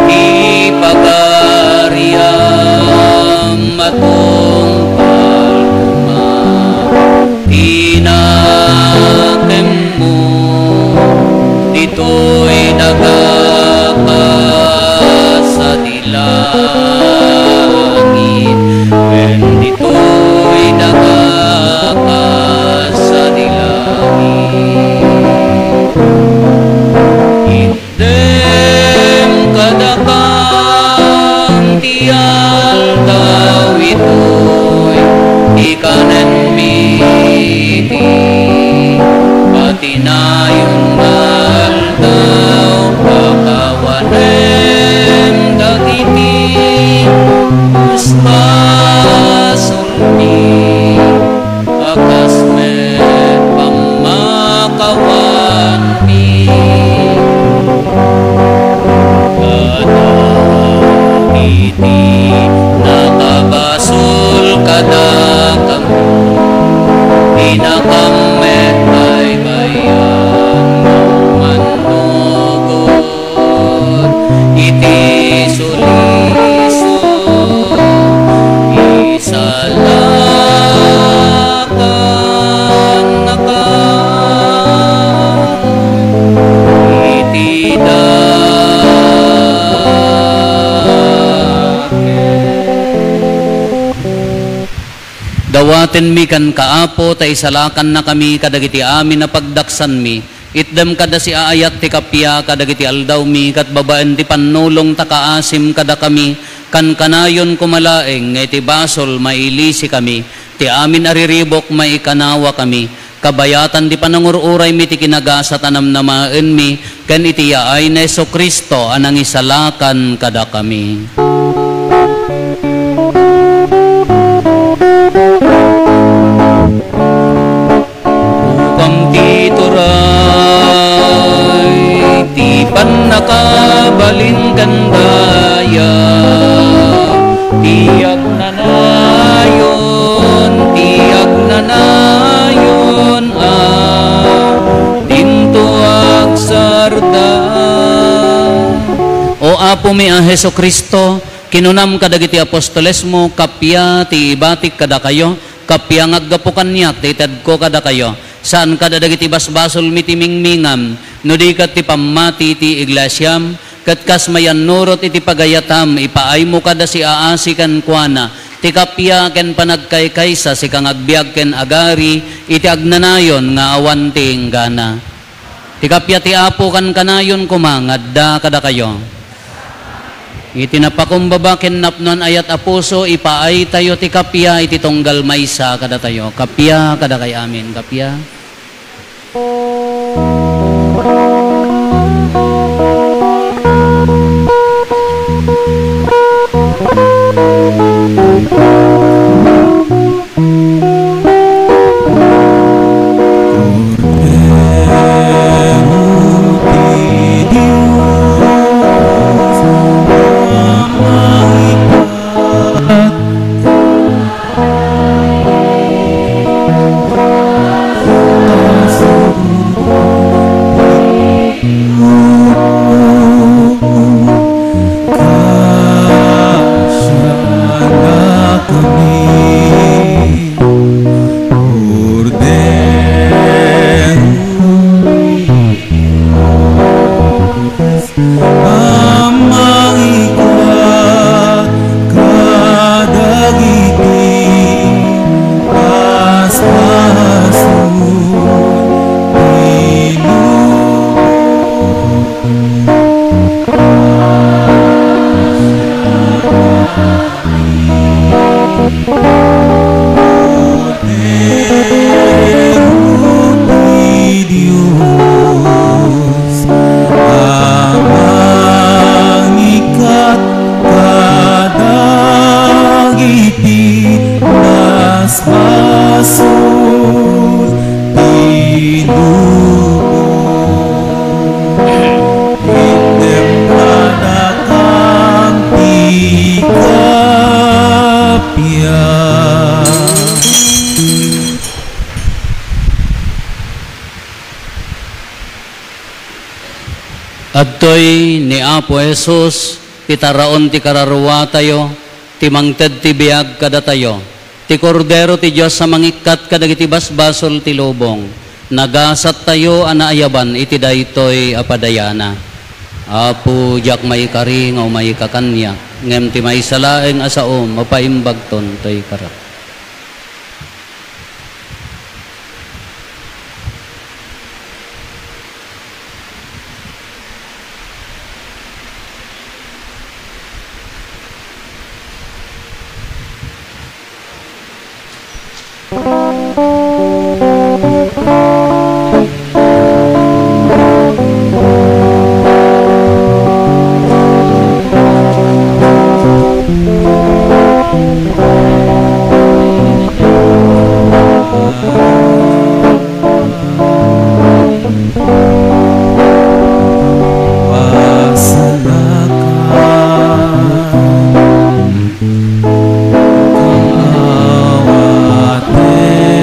ti pagariam, matungpal koma ti nakemmo ditoy daga kas sadi langit, ken ditoy daga kas sadi langit. Itdem kadakam ti aldaw itoy, ti kanenmi iti patinayon nga aldaw, pakawanem dagiti basbasolmi, a kas met pammakawanmi kadagiti nakabasol kadakami. Dinakam met baybay-an nga umannukot iti sulisog, isalakannaka iti dakes. Dawatenmi kenka, Apo, ta isalakannakami kadagiti amin a pagdaksanmi. Itdem kada siaayat ti kappia kadagiti aldawmi, ket babaen ti pannulong ta kaasim kadakami, kankanayon koma laeng nga iti basol mailisikami, ti amin a riribuk maikanawakami, kabayatan ti panangur-uraymi ti kinagasat a namnamaenmi, ken iti yaay ni Jesu-Cristo a nangisalakan kadakami. Upam ti turay ti pannakabalin ken daya, ti agnanayon, ti agnanayon a dinto agsardeng. O Apomi a Jesu-Cristo, kinunam kadagiti apostolesmo, kappia ti ibatik kadakayo, kappia nga aggapu kaniak ti itedko kadakayo. Saan kada dagiti basbasolmi ti mingmingam, no di ket ti pammati ti iglesiam, ket kas mayannurot iti pagayatam, ipaaymo kada siaasi kenkuana ti kappia ken panagkaykaysa, sika nga agbiag ken agari iti agnanayon nga awan ti inggana. Ti kappia ti Apo kankanayon koma nga adda kadakayo. Iti napakumbaba ken napnoan ayat a puso, ipaaytayo ti kappia iti tunggal maysa kadatayo. Kappia kadakay amin, kappia. Kordero ti Dios a mangikkat kadagiti basbasol ti lubong. Innem kadakam ti kappia. Adtoy ni Apo Jesus, ti taraon ti kararuatayo, ti mangted ti biag kadatayo, ti Kordero ti Dios a mangikkat kadagiti basbasol ti lubong. Nagasattayo a naayaban iti daytoy a padayana. Apo, diak maikari nga umayka kaniak, ngem ti maysa laeng a sao mapaimbagton toy karak. Pasalakan kang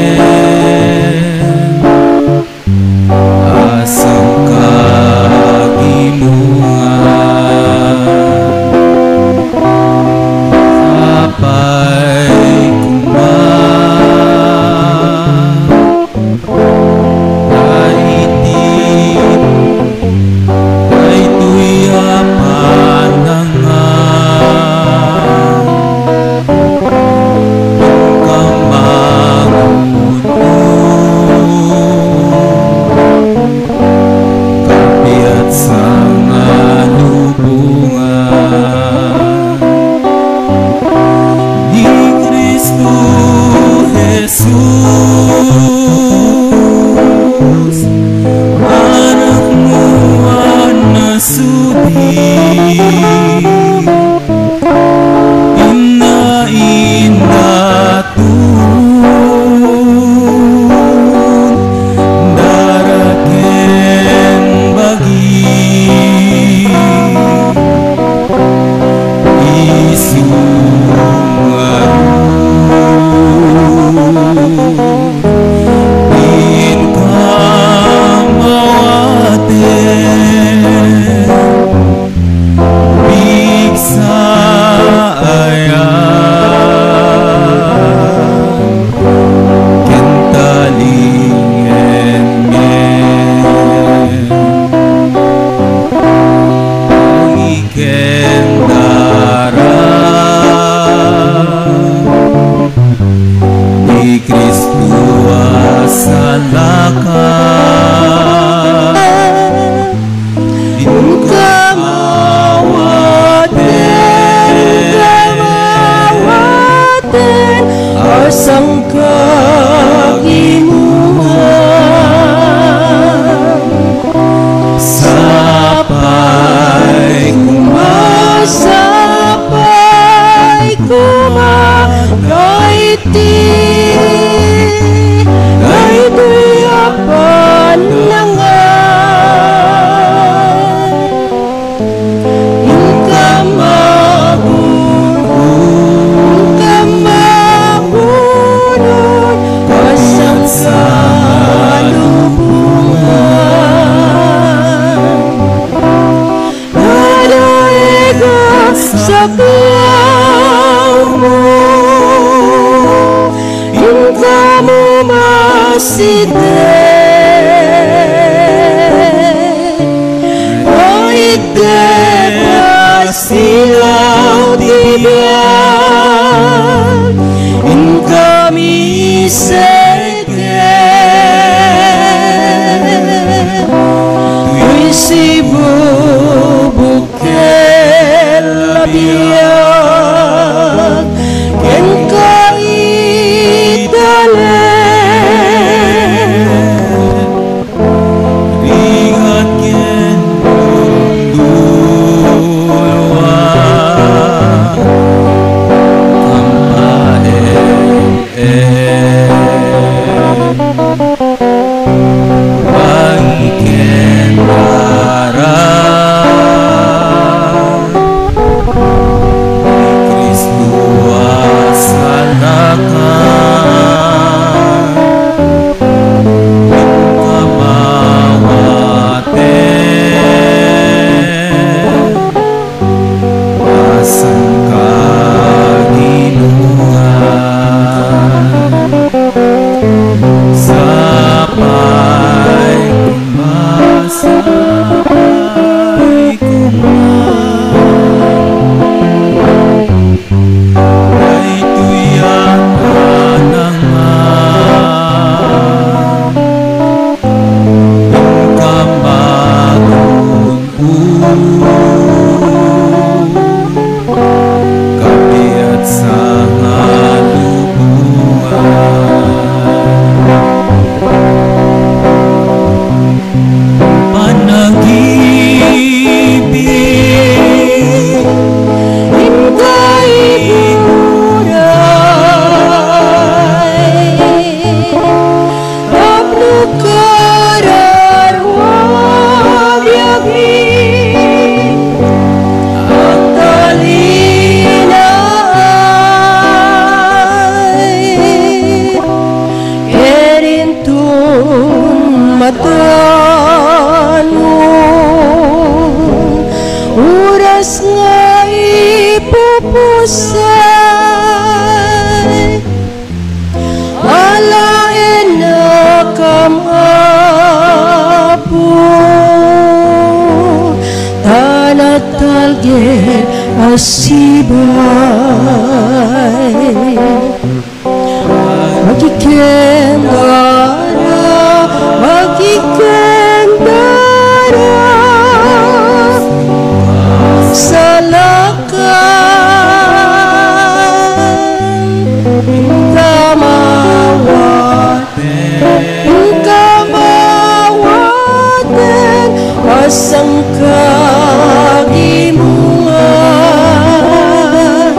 awaten a sangkagimongan. Apay koma, daydi, daytoy a panangan, inka magun-od, kapiatsa nga lubongan. Ni Cristo Jesus, anak mo a nasudi, inna-innaton, dara ken bagi. Isu ngarud, inka mawaten, pigsa ayan ken talingen. Ken dara ni Cristo a salaka, inka mawaten, inka mawaten a sangkagimongan. Sapay koma, sapay koma, daydi, daydi a panangan. Inka magun-od, inka magun-od, kasaksalubongan. Nadaig a saklawmo, inka mo masiden. Daydi a silaw ti biag, inka miseken. Toy sibubuk ken labian. Daytoy a nangnangan, inka magun-un, kapiat sa ngalubongan. Panagibig, inka iguray, tapno kararua a biagmi, agtalinaay ken inton matanon, oras nga ipupusay, alaennakam, Apo, ta natalged a sibay. Makiken dara, makiken dara, salakan, inka mawaten, inka mawaten, a sangkagimongan.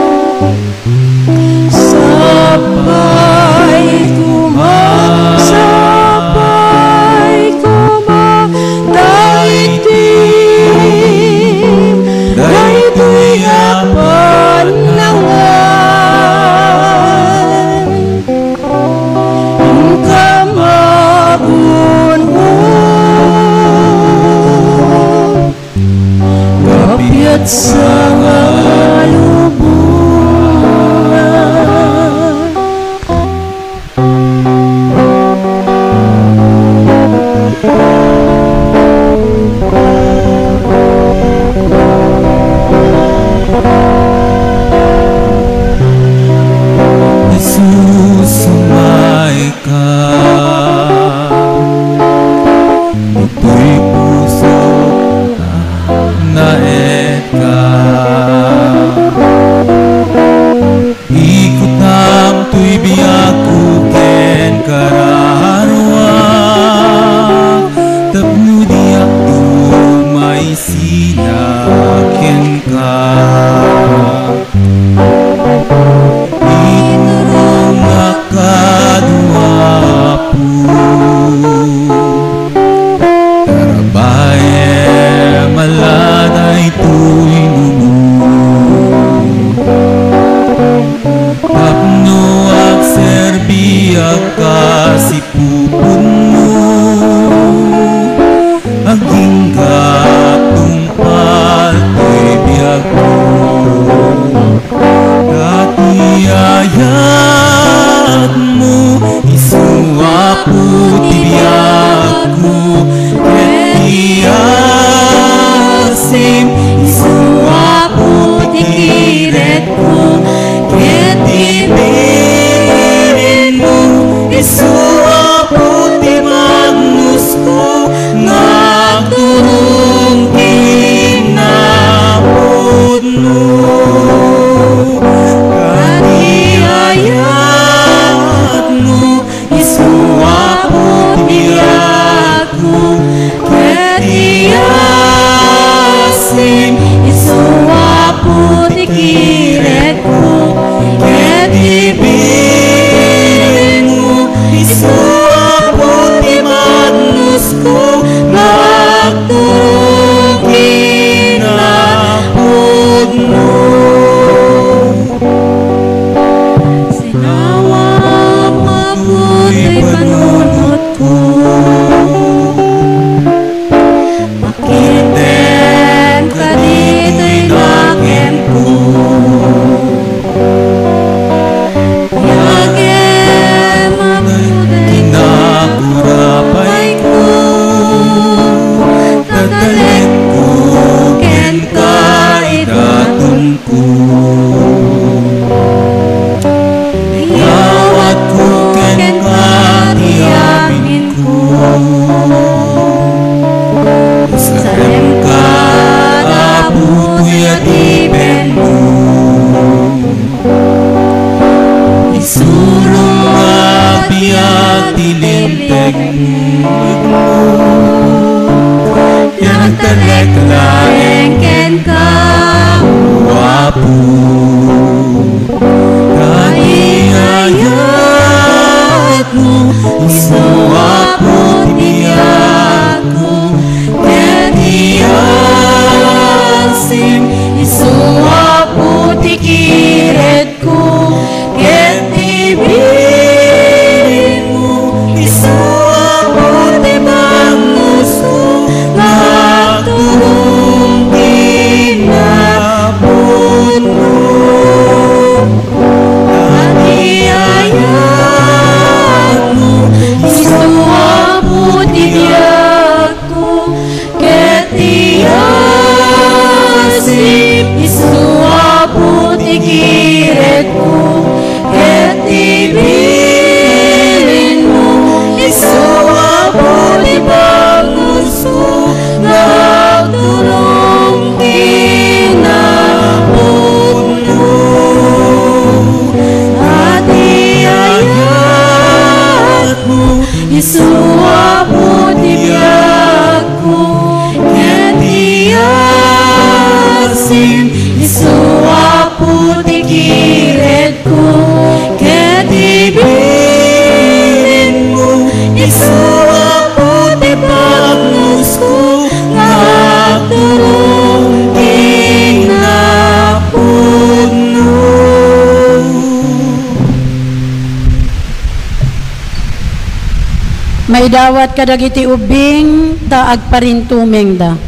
Idawat kadagiti ubbing ta agparintumengda.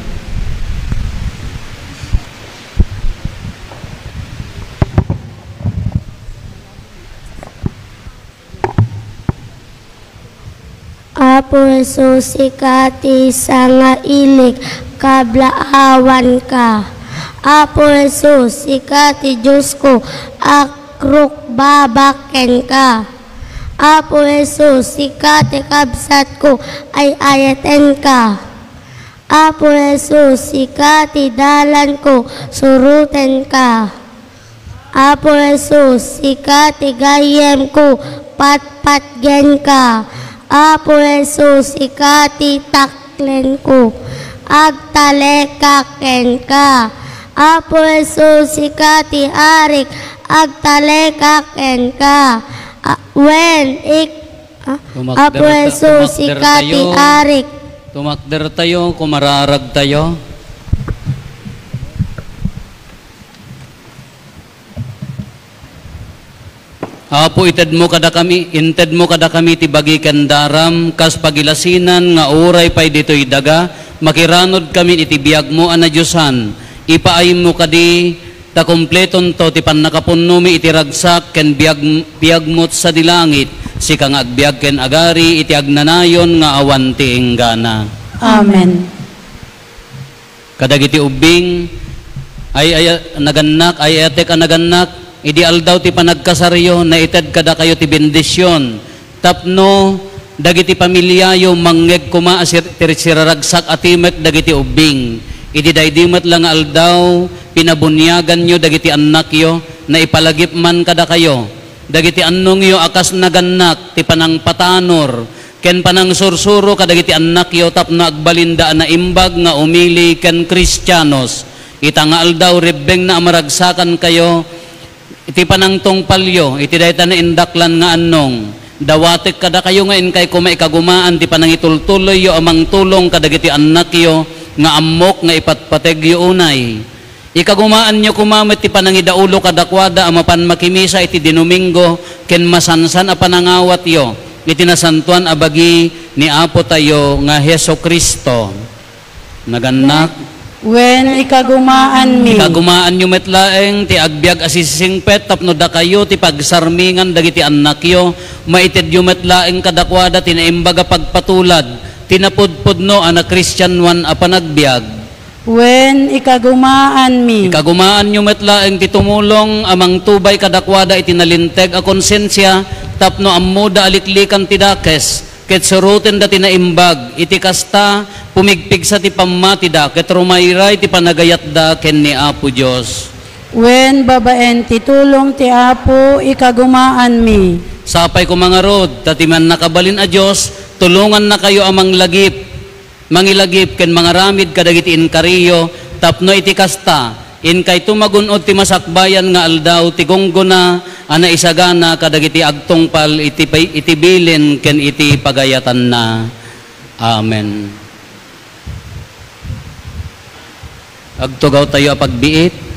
Apo Jesus, sika ti sangailik, kablaawanka. Apo Jesus, sika ti Diosko, akrukbabak kenka. Apo Jesus, sika ti kabsatko, ay-ayatenka. Apo Jesus, sika ti dalanko, surotenka. Apo Jesus, sika ti gayyemko, patpatgenka. Apo Jesus, sika ti taklenko, agtalekak kenka. Apo Jesus, sika ti arik, agtalekak kenka. A-, wen, ik-, a-, Apo Tumakder ta-, Jesus, tumakder sika ti tayo. Arik. Tumakder tayo, kumararag tayo. Apo, itedmo kadakami, intedmo kadakami ti bagi ken daram, kas pagilasinan nga uray pay ditoy daga, makiranudkami iti biagmo a nadiosan. Ipaaymo kadi, ta kompletonto ti pannakapunnomi iti ragsak ken biag-, biagmo sadi langit, sika nga agbiag ken agari iti agnanayon nga awan ti inggana. Amen. Kadagiti ubbing, ay, ay, nagannak, ay-ayatek a nagannak, idi aldaw ti panagkasaryo, naited kadakayo ti bendision. Tapno dagiti pamiliayo mangngeg koma a sir-, ti siraragsak a timek dagiti ubbing. Iti daydi met la nga aldaw, pinabuniaganyo dagiti annakyo, naipalagip man kadakayo. Dagiti annongyo a kas nagannak ti panangpatanor ken panangsursuro kadagiti annakyo tapno agbalinda a naimbag nga umili ken Kristianos. Ita nga aldaw, rebbengna a maragsakankayo, iti panangtungpalyo iti dayta naindaklan nga annong. Dawatek kadakayo nga inkay koma ikagumaan ti panangitultuloyyo a mangtulong kadagiti annakyo nga ammok nga ipatpategyo unay. Ikagumaanyo koma met ti panangidaulo kadakuada a mapan makimisa iti Domingo ken masansan a panangawatyo iti nasantoan a bagi ni Apotayo nga Jesu-Cristo. Nagannak. Wen, ikagumaanmi. Ikagumaanyo met laeng ti agbiag a sisisingpet tapno dakayo ti pagsarmingan dagiti annakyo, maitedyo met laeng kadakuada ti naimbag a pagpatulad ti napudpudno a nakristianoan a panagbiag. Wen, ikagumaanmi. Ikagumaanyo met laeng ti tumulong a mangtubay kadakuada iti nalinteg a konsensia tapno ammoda a liklikan ti dakes. Ket surotenda ti naimbag. Iti kasta, pumigpigsa ti pammatida, ket rumayray ti panagayatda ken ni Apo Dios. Wen, babaen ti tulong ti Apo, ikagumaanmi. Sapay koma ngarud, ta ti Mannakabalin a Dios, tulongannakayo a manglagip, mangilagip ken mangaramid kadagiti inkariyo, tapno iti kasta, inkayto magun-od ti masakbayan nga aldaw ti gunggona a naisagana kadagiti agtungpal iti pay-, iti bilin ken iti pagayatanna. Amen. Agtugawtayo a pagbiit.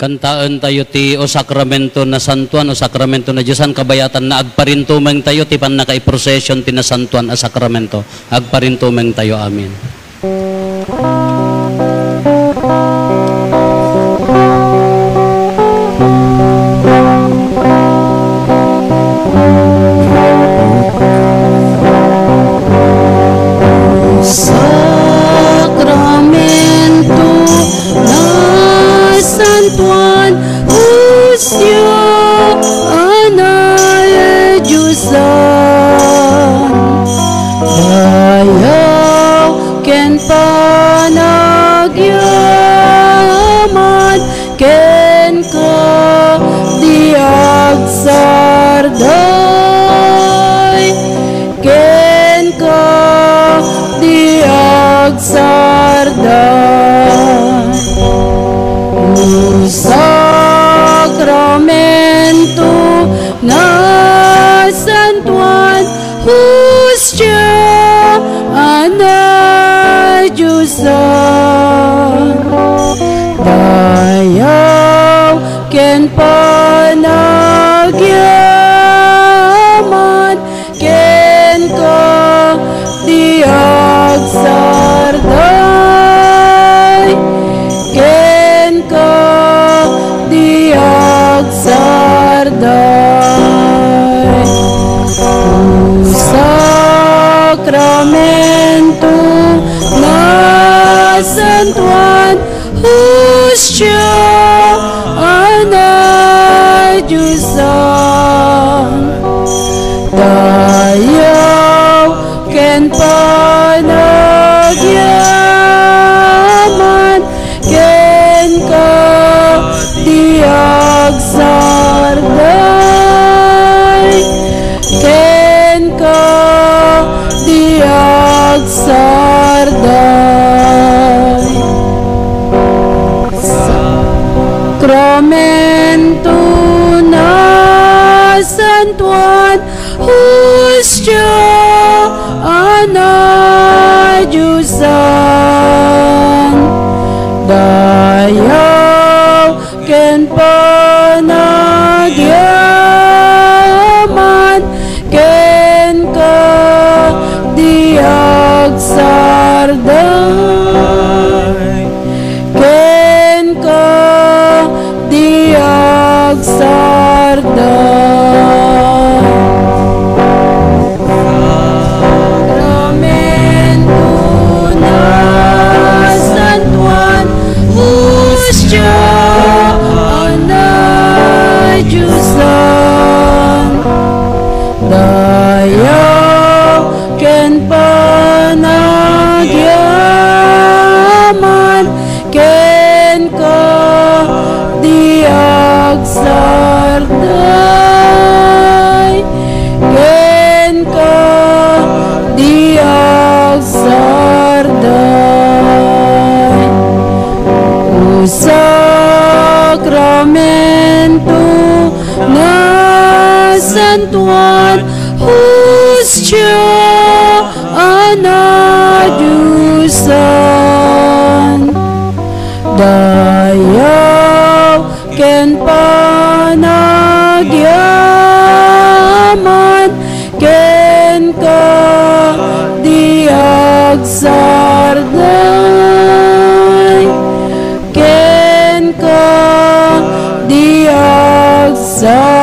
Kantaentayo ti O Sakramento Nasantoan, O Sakramento Nadiosan, kabayatanna. Agparintumengtayo ti pannakaiprosesion ti Nasantoan a Sakramento. Agparintumengtayo. Amen. Sakramento O sakramento nasantoan, hostia a nadiosan, dayaw ken panagyaman, kenka ti agsarday, kenka ti agsarday. O sakramento nasantoan, hostia a nadiosan, dayaw ken panagyaman, kenka ti agsarday, kenka ti agsarday. Sakramento nasantoan, hostia a nadiosan, dayaw ken panagyaman, kenka ti agsarday, kenka ti agsarday. Sakramento nasantoan, hostia a nadiosan, dayaw ken panagyaman, kenka ti agsarday, kenka ti agsarday. O sakramento nasantoan, hostia a nadiosan, dayaw ken panagyaman, kenka ti agsarday, kenka ti agsarday.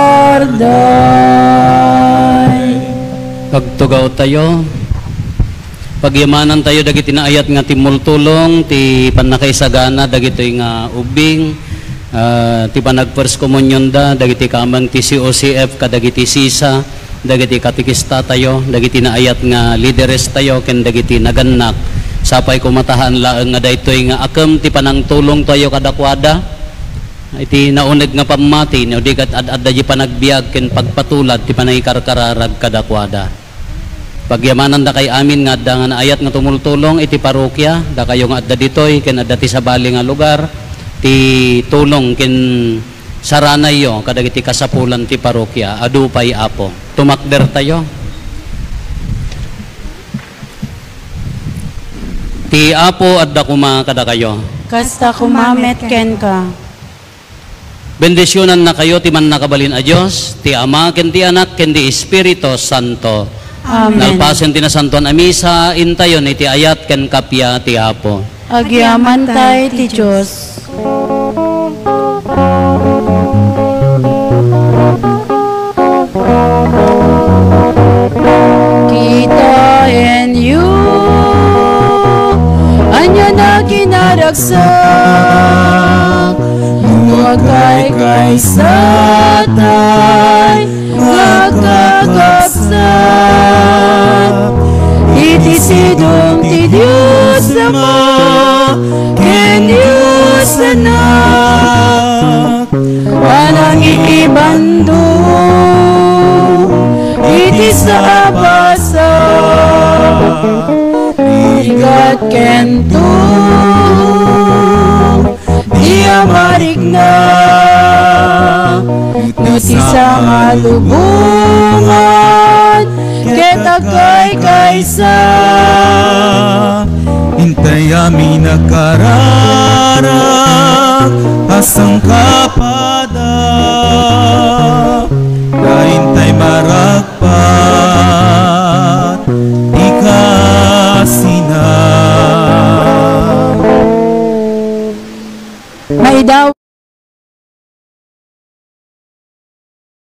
Agtugawtayo. Pagyamanantayo dagiti naayat nga timmultulong ti pannakaisagana dagitoy nga ubbing, ah, ti panag-first communionda, dagiti kameng ti C O C F kadagiti sisa, dagiti katekistatayo, dagiti naayat nga liderestayo, ken dagiti nagannak. Sapay koma ta haan laeng nga daytoy nga akem ti panangtulongtayo kadakuada iti nauneg nga pammati, no di ket ad-adda di panagbiag ken pagpatulad ti panangikarkararag kadakuada. Pagyamanandakay amin nga adda nga naayat nga tumultulong iti parokia, dakayo nga adda ditoy ken adda ti sabali nga lugar, ti tulong ken saranayyo kadagiti kasapulan ti parokia. Adu pay, Apo. Tumakdertayo. Ti Apo adda koma kadakayo. Kasta koma met kenka. Bendisionannakayo ti Mannakabalin a Dios, ti Ama, ken ti Anak, ken ti Espiritu Santo. Amen. Nalpasen ti Nasantoan a Misa, intayon iti ayat ken kappia ti Apo. Agyamanta iti Dios. Kitaenyo, ania a kinaragsak no agkaykaysatay nga agkakabsat iti sidong ti Dios Ama ken Dios Anak. Panangikibando iti saabasa, Rigat kento, di a marikna, no ti sangalubongan, ket agkaykaysa. Intay amin a kararag a sangkapada, ta intay maragpat ti kasina. Maidaw